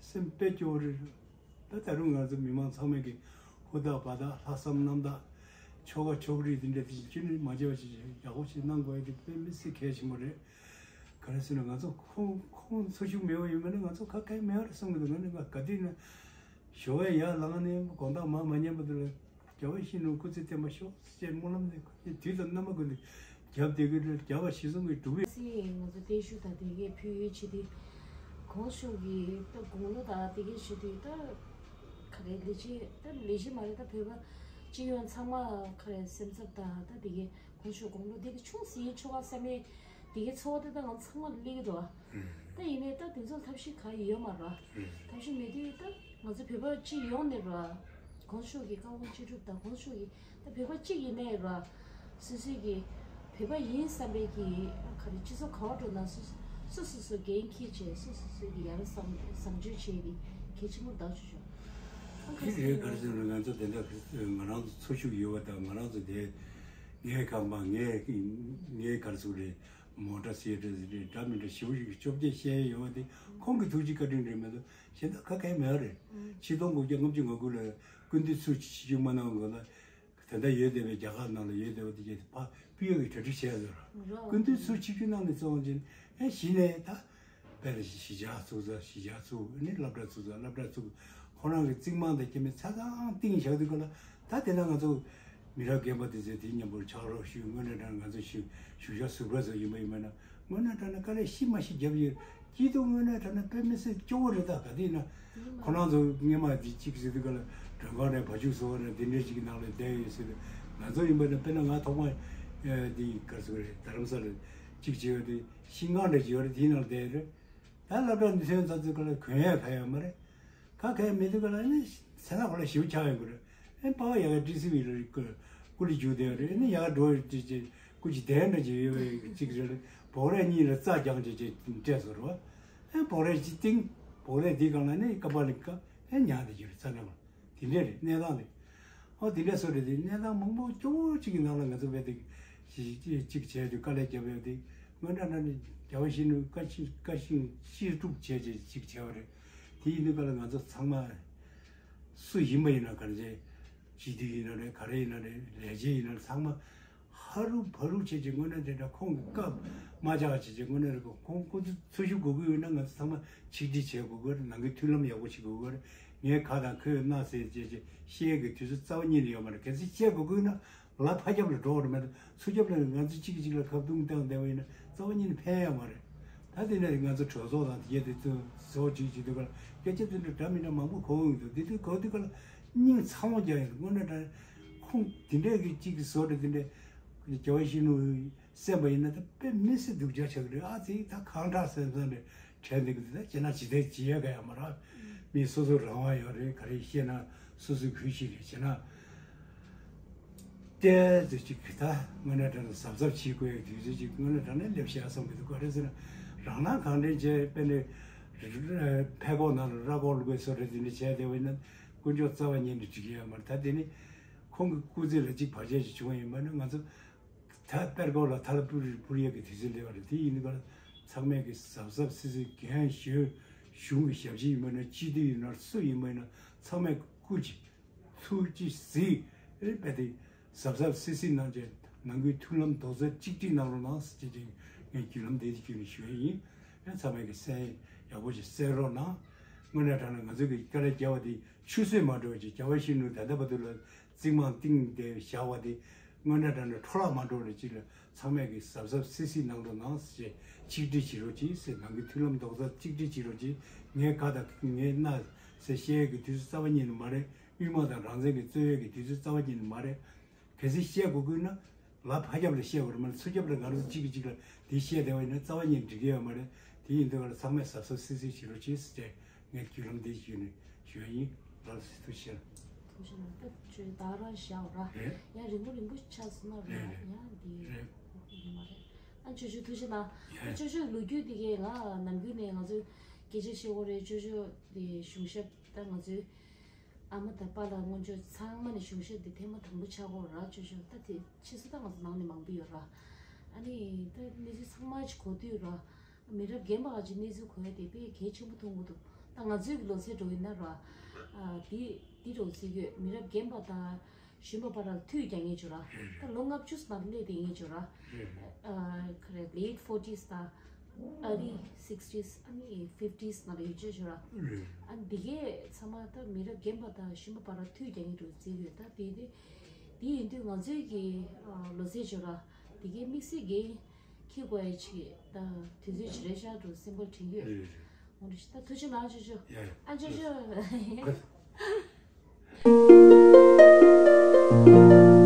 སེམས་དཔེ་སྐྱོ་བོ་རེད། ད་ད་རུང་ང་ཚོ་མི་མང་ཚང་མས་ཀྱི་ཧུར་ཐག་བ་ཐག་ལྷག་བསམ་རྣམ་དག་ཆོ་ག་ཆོ་ག་རིགས་འདི་འདྲ་དེ་ཅི་ནས་མ་བྱས་པ་ཅིག་ཡག་པོ་ཞིག་གནང་དགོས་ཡ་དེ་དཔེ་མི་སྲིད་གལ་ཆེན་པོ་རེད། ག་རེ་ཟེར་ན་ང་ཚོ་ཁོང་ཁོང་འཚོ་བཞུགས་མེད་པ་ཡིན་པ་ན་ང་ཚོ་ག་གེ་མེད་པ་རེད་བསམ་གི་འདུག་ང་ནི་ང་ག་དུས་ན་ཞོགས་པ་ཡར་ལངས་ནས་དགོང་དག་མར་མ་ཉལ་བར་དུ་ལ་རྒྱལ་བ་ཡིད་བཞིན་ནོར་བུ་སྐུ་ཚེ་བརྟན་པར་ཤོག་ཅེས་སྨོན་ལམ་ནས་ཁོ་ཚོས་དུས་དང་རྣམ་པ་ཀུན་ཏུ་རྒྱབ་བསྡད་ཀྱི་རེད། རྒྱལ་བ་ཞེ་བཟང་གིས་སྒྲུབ་པའི། སྲིད་ང་ཚོ་བརྟན་བཞུགས་དང་དེ་གའི་ཕུལ་ཡུལ་བྱེད་དུས་གོང་ཞུགས་ཀྱི་ད་དགུང་ལོ་དང་དེ་གའི་བྱེད་དུས་ད་ག་རེ་ལས་བྱེད་ད་ལས་བྱེད་མ་རེད། ད་བོད་པ་སྤྱི་ཡོངས་ཚང་མ་ག་རེ་སེམས་འཚབ་དང་ད་དེ་གའི་གོང་ཞུགས་དགུང་ལོ་དེ་གའི་ཆུང་ཟིན་ཆོག་ག་བསམ་མེད་དེ་གའི་ཚོར་བ་དེ་ད་ང་ཚང་མ་སླེབས་ཀྱི་འདུག་ད་ཡིན་ནའི་ད་དེ་ཚོ་ཐབས་ཤེས་ག་ཡོད་མ་རེད། ཐབས་ཤེས་མེད་དུས་ད། ང་ཚོ་བོད་པ་སྤྱི་ཡོངས་ནས་ར། གོང་ཞུགས་ཀྱི་བཀའ་དབང་ཅི་སྒྲུབ་དང་གོང་ཞུགས་ཀྱི་ད་བོད་པ་གཅིག་ཡིན་ནའི་ར། སོ་སོའི་གི་བོད་པ་ཡིན་བསམ་པའི་གི་ག་རེ་སྤྱི་ཚོགས་ག་བ་འགྲོ་ན་སོ་སོ་སོ་སོ་འགན་འཁྱེར་བྱས་སོ་སོ་སོའི་གི་ཡར་བསམ་བཟང་སྤྱོད་བྱས་ཏེ་གལ་ཆེན་པོ་བདག་ཆུ་ཆུ། ཨ་ཁ་ཁྱེད་རེད། ག་རེ་ཟེར་ན་ང་ཚོ་དེ་འདྲ་ང་རང་ཚོ་འཚོ་བཞུགས་ཡོད་པ་དང་ང་རང་ཚོ་དེ་ངའི་ཁང་པ་ངའི་ངའི་ག་རེ་ཟེར་རེད། མོ་ཊ་སེ་རེད་རེད་འདྲ་མི་འདྲ་ཞེ་པོ་ཞིག་བཅོ་བརྒྱད་བཤད་ཡོད་པ་དེ་ཁོང་གི་ཐུགས་རྗེ་བཀའ་དྲིན་རེད་མ་གཏོགས། གཞན་དག་ག་གེ་མེད་རེད། ཨང་། ཆིག་སྟོང་དགུ་བརྒྱ་ལྔ་བཅུ་ང་དགུ་ལ་སྐུ་མདུན་ཚུར་ཆིབས་བསྒྱུར་མ་གནང་གོང་ལ། དེ་འདྲ་ཡོད་བསྡད་པའི་རྒྱ་གར་ནང་ལ་ཡོད་བསྡད་པ་དེ་གྱད་ཕར་ཕུད་ཡག་གི་གྲ་སྒྲིག་བྱས་ཡོད་རེད། སྐུ་མདུན་ཚུར་ཆིབས་བསྒྱུར་གནང་ནས་བཙོང་ཅིང་ཨེ་གཞི་ནས་ད། དཔེར་ན་གཞིས་ཆགས་ཚུགས་ས་གཞིས་ཆགས་ཚུགས་ནས་སློབ་གྲྭ་ཚུགས་ས་སློབ་གྲྭ་ཚུགས། ཁོ་རང་གི་རྩིག་རྨང་དང་ཁྱིམ་མི་ཆ་ཚང་བཏིང་བཞག་དུས་སྐབས་ལ་ད་དེ་ན་ང་ཚོ། མི་རབས་རྒན་པ་དེ་ཚོས་དེའི་མཉམ་པོར་ཕྱག་རོགས་ཞུས། དངོས་གནས་དྲང་ང་ཚོ་ཞུ་ཞུ་ཞག་ཟུར་པ་ཚོ་ཡིན་པ་ཡིན་པ་ན་དངོས་གནས་དྲང་ན་དཀའ་ལས་ཤི་མ་ཤི་བརྒྱབ་ཡོད། སྐྱིད་སྡུག་དངོས་གནས་དྲང་ན་དཔེ་མི་སྲིད་སྐྱོ་བོ་རེད། ད་ག་དུས་ན་ཁོ་རང་ཚོ་སྔས་མ་དེ་གཅིག་ཟེར་དུས་ག་ལ་མགྲོན་ཁང་ནས་བ་ཕྱུགས་བཟོ་བ་ནས་དེ་འདྲས་ཅིག་གི་ནང་ལ་བསྡད་ཡོད་ཟེར་དུས་ང་ཚོ་ཡིན་པ་ན་དཔེར་ན་ང་ཐོག་མ་དེ་གར་སོང་རེད། རྡ་རམ་ས་ལ་གཅིག་བྱས་ཡོད་དེ་ཤིང་ཁང་འདྲ་ཅིག་ཡོད་རེད། དེའི་ནང་ལ་བསྡད་ཡོད་རེད། ད་སློབ་གྲྭ་འདི་ཚོའི་ཚོ་ཚོའི་སྐོར་ལ་གོན་ཡག་ག་ཡོད་མ་རེད། ཁ་ཁའི་མི་འདུག་ག་ལ་ནི་ཚེ་ན་ཁོ་ལ་ཞིབ་ཆགས་ཡོང་གི་རེད། ཨེ་པ་བ་ཡ་ག་ཏི་སི་བི་ལ་ཀུ་ཀུ་ལི་རྒྱུག་བསྡད་རེད། ནི་ཡ་ག་འགྲོ་ཡོད་ཅེས་ཅེས་སྐུ་ཅི་དན་འདྲ་ཅིག་ཡོད་པའི་ཅིག་རེད། བོགས་རས་གཉིས་ལ་རྩྭ་རྒྱང་ཅེས་ཅེས་སྤྲད་སོང་རེད་བ། ཨེ་བོགས་རས་ཅིག་བཏིང་། བོགས་རས་དེའི་སྒང་ལ་ནི་ཀ་པ་ལི་ཀ་ཨེ་ཉག་དེ་ཅིག་རེད་རྩྭ་འདྲ་བ། དེ་འདྲས་རེད་གནས་སྟངས་རེད། ཨོ་དེ་འདྲས་བཟོ་རེད། དེ་གནས་སྟངས་མང་པོ་སྐྱོ་བོ་གཅིག་གི་ནང་ལ་ང་ཚོ་བས་དེ་གཅིག་བྱས་དུས་དཀའ་ལས་བརྒྱབ་ཡོད་དེ་དངོས་འདྲ་ན་ནི་རྒྱལ་བ་ཡིད་བཞིན་ནོར་བུ་བཀའ་བཞིན་བཀའ་བཞིན་ཤེས་སྒྲུབ་བྱས་བྱས་གཅིག་བྱས་པ་རེད། དེ་ཡིན་དུས་ག་ལ་ང་ཚོ་ཚང་མ་སུ་ཡིན་པ་ཡིན་ན་ག་རེ་བྱས་སྤྱི་འཐུས་ཡིན་ན་རེད། ག་རེ་ཡིན་ན་རེད། ལས་བྱེད་ཡིན་ན་རེད། ཚང་མ་ཧ་རུ་བ་རུ་བྱས་བྱས་དངོས་གནས་དེ་འདྲ་ཁོང་གི་བཀའ་མ་བཅག་བྱས་བྱས་དངོས་གནས་རེད། ཁོང་ཁོང་ཚོ་འཚོ་བཞུགས་དགོས་ཀྱི་ཡོད་ན་ང་ཚོ་ཚང་མ་ཆིག་སྒྲིལ་བྱེད་དགོས་ཀྱི་རེད། ནང་ཁུལ་མཐུན་ལམ་ཡག་པོ་བྱེད་དགོས་ཀྱི་རེད། ངས་ཁ་དང་ཁོས་སྣ་ཟེར་བྱས་བྱས་བཤད་ཀྱི་དུས་ཚོད་རྩ་བ་ཉིད་ནས་ཡོད་མ་རེད། གལ་སྲིད་བཤད་དགོས་ཀྱི་ཡོད་ན་ལ་ཕ་རྒྱབ་ལ་འགྲོ་བ་རེད་མ་གཏོགས་ཚུར་རྒྱབ་ལ་ང་ཚོ་གཅིག་གིས་གཅིག་ལ་ཁ་བརྡུང་བཏང་བསྡད་པ་ཡིན་ན་རྩ་བ་ཉིད་ནས་ཕན་ཡོད་མ་རེད། ད་དེ་ནས་ང་ཚོ་གྲོས་ཚོགས་དང་དེ་གས་དེ་ཚོ་བཟོ་བྱེད་བྱེད་དུས་ག་ལ་སྐད་ཆ་དེ་འདྲ་འདྲ་མི་འདྲ་མང་པོ་གོ་ཡོང་འདུག་དེ་དུས་གོ་དུས་ག་ལ་སྙིང་ཚ་བོ་རྒྱག་ཡོང་འདུག་དངོས་གནས་དྲང་ཁོང་དེ་འདྲས་ཀྱི་གཅིག་གི་བཟོ་འདྲ་དེ་འདྲས་རྒྱལ་བ་ཡིད་བཞིན་ནོར་བུ་གསན་པ་ཡིན་ན་ད་དཔེ་མི་སྲིད་སྡུག་ཅག་ཆགས་ཀྱི་རེད། ཨ་ཙི་ད་གང་དྲག་སེམས་བཟང་འདྲ་དྲན་འདུག་ད་བྱས་ན་ཇི་ལྟར་ཇི་ཡ་ག་ཡ་མ་རག་མི་སོ་སོ་རང་དབང་ཡོད་རེད། ག་རེ་བཤད་ན་སོ་སོའི་གུས་ཞིག་རེད། བྱས་ན་ཏོག་ཙམ་ཅིག་གི་ད་དངོས་གནས་དྲང་གནས་གཟབ་གཟབ་བྱེད་དགོས་ཡ་དུས་ཚོད་ཅིག་དངོས་གནས་དྲང་གནས་སླེབས་ཤག་བསམ་གྱི་འདུག་ག་རེ་ཟེར་ན་རང་སྣང་གང་དྲན་བྱས་དཔེ་ནས་ཕད་ཀོག་ནང་ལ་ར་ཀོག་བླུགས་པའི་བཟོ་འདྲ་དེ་འདྲ་བྱས་བསྡད་པ་ཡིན་ན་དཀོན་མཆོག་རྩ་བ་ཉིད་ནས་འགྲིག་གི་ཡོད་མ་རེད། ད་དེ་ནི་ཁོང་གི་སྐུ་ཚེ་ལ་གཅིག་བར་ཆད་ཅིག་བྱུང་བ་ཡིན་པ་ནི་ང་ཚོ་ད་པད་ཀོག་ལ་ཐལ་སྤུར་སྤུར་ཡས་ཀྱི་དུས་ཚོད་སླེབས་པ་རེད། དེ་ཡིན་དུས་ག་ལ་ཚང་མས་ཀྱི་གཟབ་གཟབ་སིལ་སིལ་རྒན་གཞོན་གཞུང་གི་ཞབས་ཕྱི་ཡིན་པ་ན་སྤྱི་འཐུས་ཡིན་ན་སུ་ཡིན་པ་ཡིན་ན་ཚང་མས་སྐུ་མཁྱེན་ཐུགས་རྗེ་གཟིགས་རེད་པས། དེ་གཟབ་གཟབ་སིལ་སིལ་གནང་བྱས་ནང་ཁུལ་མཐུན་ལམ་རྡོག་རྩ་གཅིག་སྒྲིལ་གནང་རོགས་གནང་ཟེར་བྱས་ངས་བརྒྱུད་ལམ་དེ་བརྒྱུད་ནས་ཞུ་ཡས་ཡིན། ཡང་ཚང་མས་ཀྱི་གསན་ཡག་པོ་ཞིག་གསན་རོགས་གནང་། དངོས་གནས་དྲང་གནས་ང་ཚོ་གི་དཀའ་ལས་བརྒྱབ་པ་དེ་ཆུད་ཟོས་མ་འགྲོ་བ་ཅིག་རྒྱལ་བ་ཡིད་བཞིན་ནོར་བུ་ད་ལྟ་བར་དུ་ལ་རྩིག་རྨང་བཏིང་སྟེ་བཞག་པ་དེ་དངོས་གནས་དྲང་གནས་འཕྲོ་བརླག་མ་འགྲོ་བ་ཅིག་ལ་ཚང་མས་ཀྱི་གཟབ་གཟབ་སིལ་སིལ་གནང་རོགས་གནང་ཞེས་ཆིག་སྒྲིལ་བྱེད་རོགས་གྱིས་ཟེར། ནང་གི་མཐུན་ལམ་རྡོག་རྩ་གཅིག་སྒྲིལ་བྱེད་རོགས་གྱིས། ངའི་ཁ་དང་ངའི་སྣ་ཟེར་བཤད་ཡས་ཀྱི་དུས་ཚོད་རྩ་བ་ཉིད་ནས་མ་རེད། དབུས་དམག་དང་རང་བཙན་གྱི་རྩོད་ཡས་ཀྱི་དུས་ཚོད་རྩ་བ་ཉིད་ནས་མ་རེད། གལ་སྲིད་བཤད་དགོས་ཀྱི་ཡོད་ན་ལ་ཕ་རྒྱབ་ལ་བཤད་དགོས་རེད་མ་གཏོགས་ཚུར་རྒྱབ་ལ་ང་རང་ཚོ་གཅིག་གིས་གཅིག་ལ་དེ་བཤད་བསྡད་པ་ཡིན་ན་རྩ་བ་ཉིད་འགྲིག་གི་ཡོད་མ་རེད། དེ་ཡིན་དུས་ག་ལ་ཚང་མས་གཟབ་གཟབ་སིལ་སིལ་བྱེད་རོགས་གྱིས་ཟེར་ཏེ་ངས་བརྒྱུད་ལམ་འདི་ཞུས་ནས་ཞུ་ཡ་ཡིན། ལགས་སོ་ཐུགས་རྗེ་ཆེ། ཐུགས་རྗེ་གནང་། ད་ཁྱོད་ད་རང་བཞག་ར། རེད། ཡང་རིང་པོ་རིང་པོ་ཆགས་སོང་ན་ར། རེད་རེད། ཡང་འདི་རེད། ཡིན་མ་རེད། ཨ་ཅོ་ཅོ་ཐུགས་རྗེ་གནང་། ཡ། ཨ་ཅོ་ཅོ་ལོ་རྒྱུས་འདི་གས་ང་ནམ་རྒྱུན་ནས་ང་ཚོ་ སྐད་ཆ་བཤད་དགོས་རེད། ཅོ་ཅོ་དེ་གཞུང་ཞབས་ད་ང་ཚོའི་ཨ་མ་དང་པཱ་ལགས་སྔོན་ཆད་ཚང་མ་ནས་གཞུང་ཞབས་དེ་ཐེངས་མ་དང་པོ་ཆགས་ཀྱི་ཡོད་ར། ཅོ་ཅོ་ད་དེ་ཕྱིས་སུ་ད་ང་ཚོ་ནང་ནས་མང་པོ་ཡོད་ར། ཨ་ནི་ད་གནས་ཚུལ་ཚང་མ་ཅིག་གོ་དུས་ར། མི་རབས་རྒན་པ་ཅིག་གནས་ཚུལ་གོ་ཡ་དེ་དཔེ་གལ་ཆེན་པོ་མཐོང་གི་འདུག་ད་ང་ཚོའི་གི་ལོ་ཚད་འགྲོ་ཡིན་ན་ར། ཨ་དེ་དེ་འགྲོ་ཚིག་གི་མི་རབས་རྒན་པ་དང་གཞོན་པ་བར་ལ་མཐུད་རྒྱག་མཁན་ཅིག་ར། ད་ལོ་ལྔ་བཅུ་ཙམ་སླེབས་བསྡད་མཁན་ཅིག་ར། ཨ་ག་རེ་late forties དང་early sixties ཨ་ནི་fifties ནང་ལ་ཡོད་ཅོ་ཅོ་ར། ཨ་འདི་གས་ཚང་མ་ད་མི་རབས་རྒན་པ་དང་གཞོན་པ་བར་ལ་མཐུད་རྒྱག་མཁན་འགྲོ་ཚིག་ཡོད། ད་དེ་དེ་དེ་ཡིན་དུས་ང་ཚོའི་གི་ཨ་ལོ་ཚད་ཅིག་ར། དེ་གས་དམིགས་བསལ་གི་ཁྱི་དགོས་ཡ་ཅིག་ད་དུས་ཚོད་ཅིག་རེད་ཤག་འགྲོ་སེམས་པར་དྲན་གྱི་ཡོད། འོ་འདྲ་ཞིག་ད་ཐུགས་རྗེ་གནང་ཅོ་ཅོ། ཡ་ཡ། ཨ་ཅོ་ཅོ།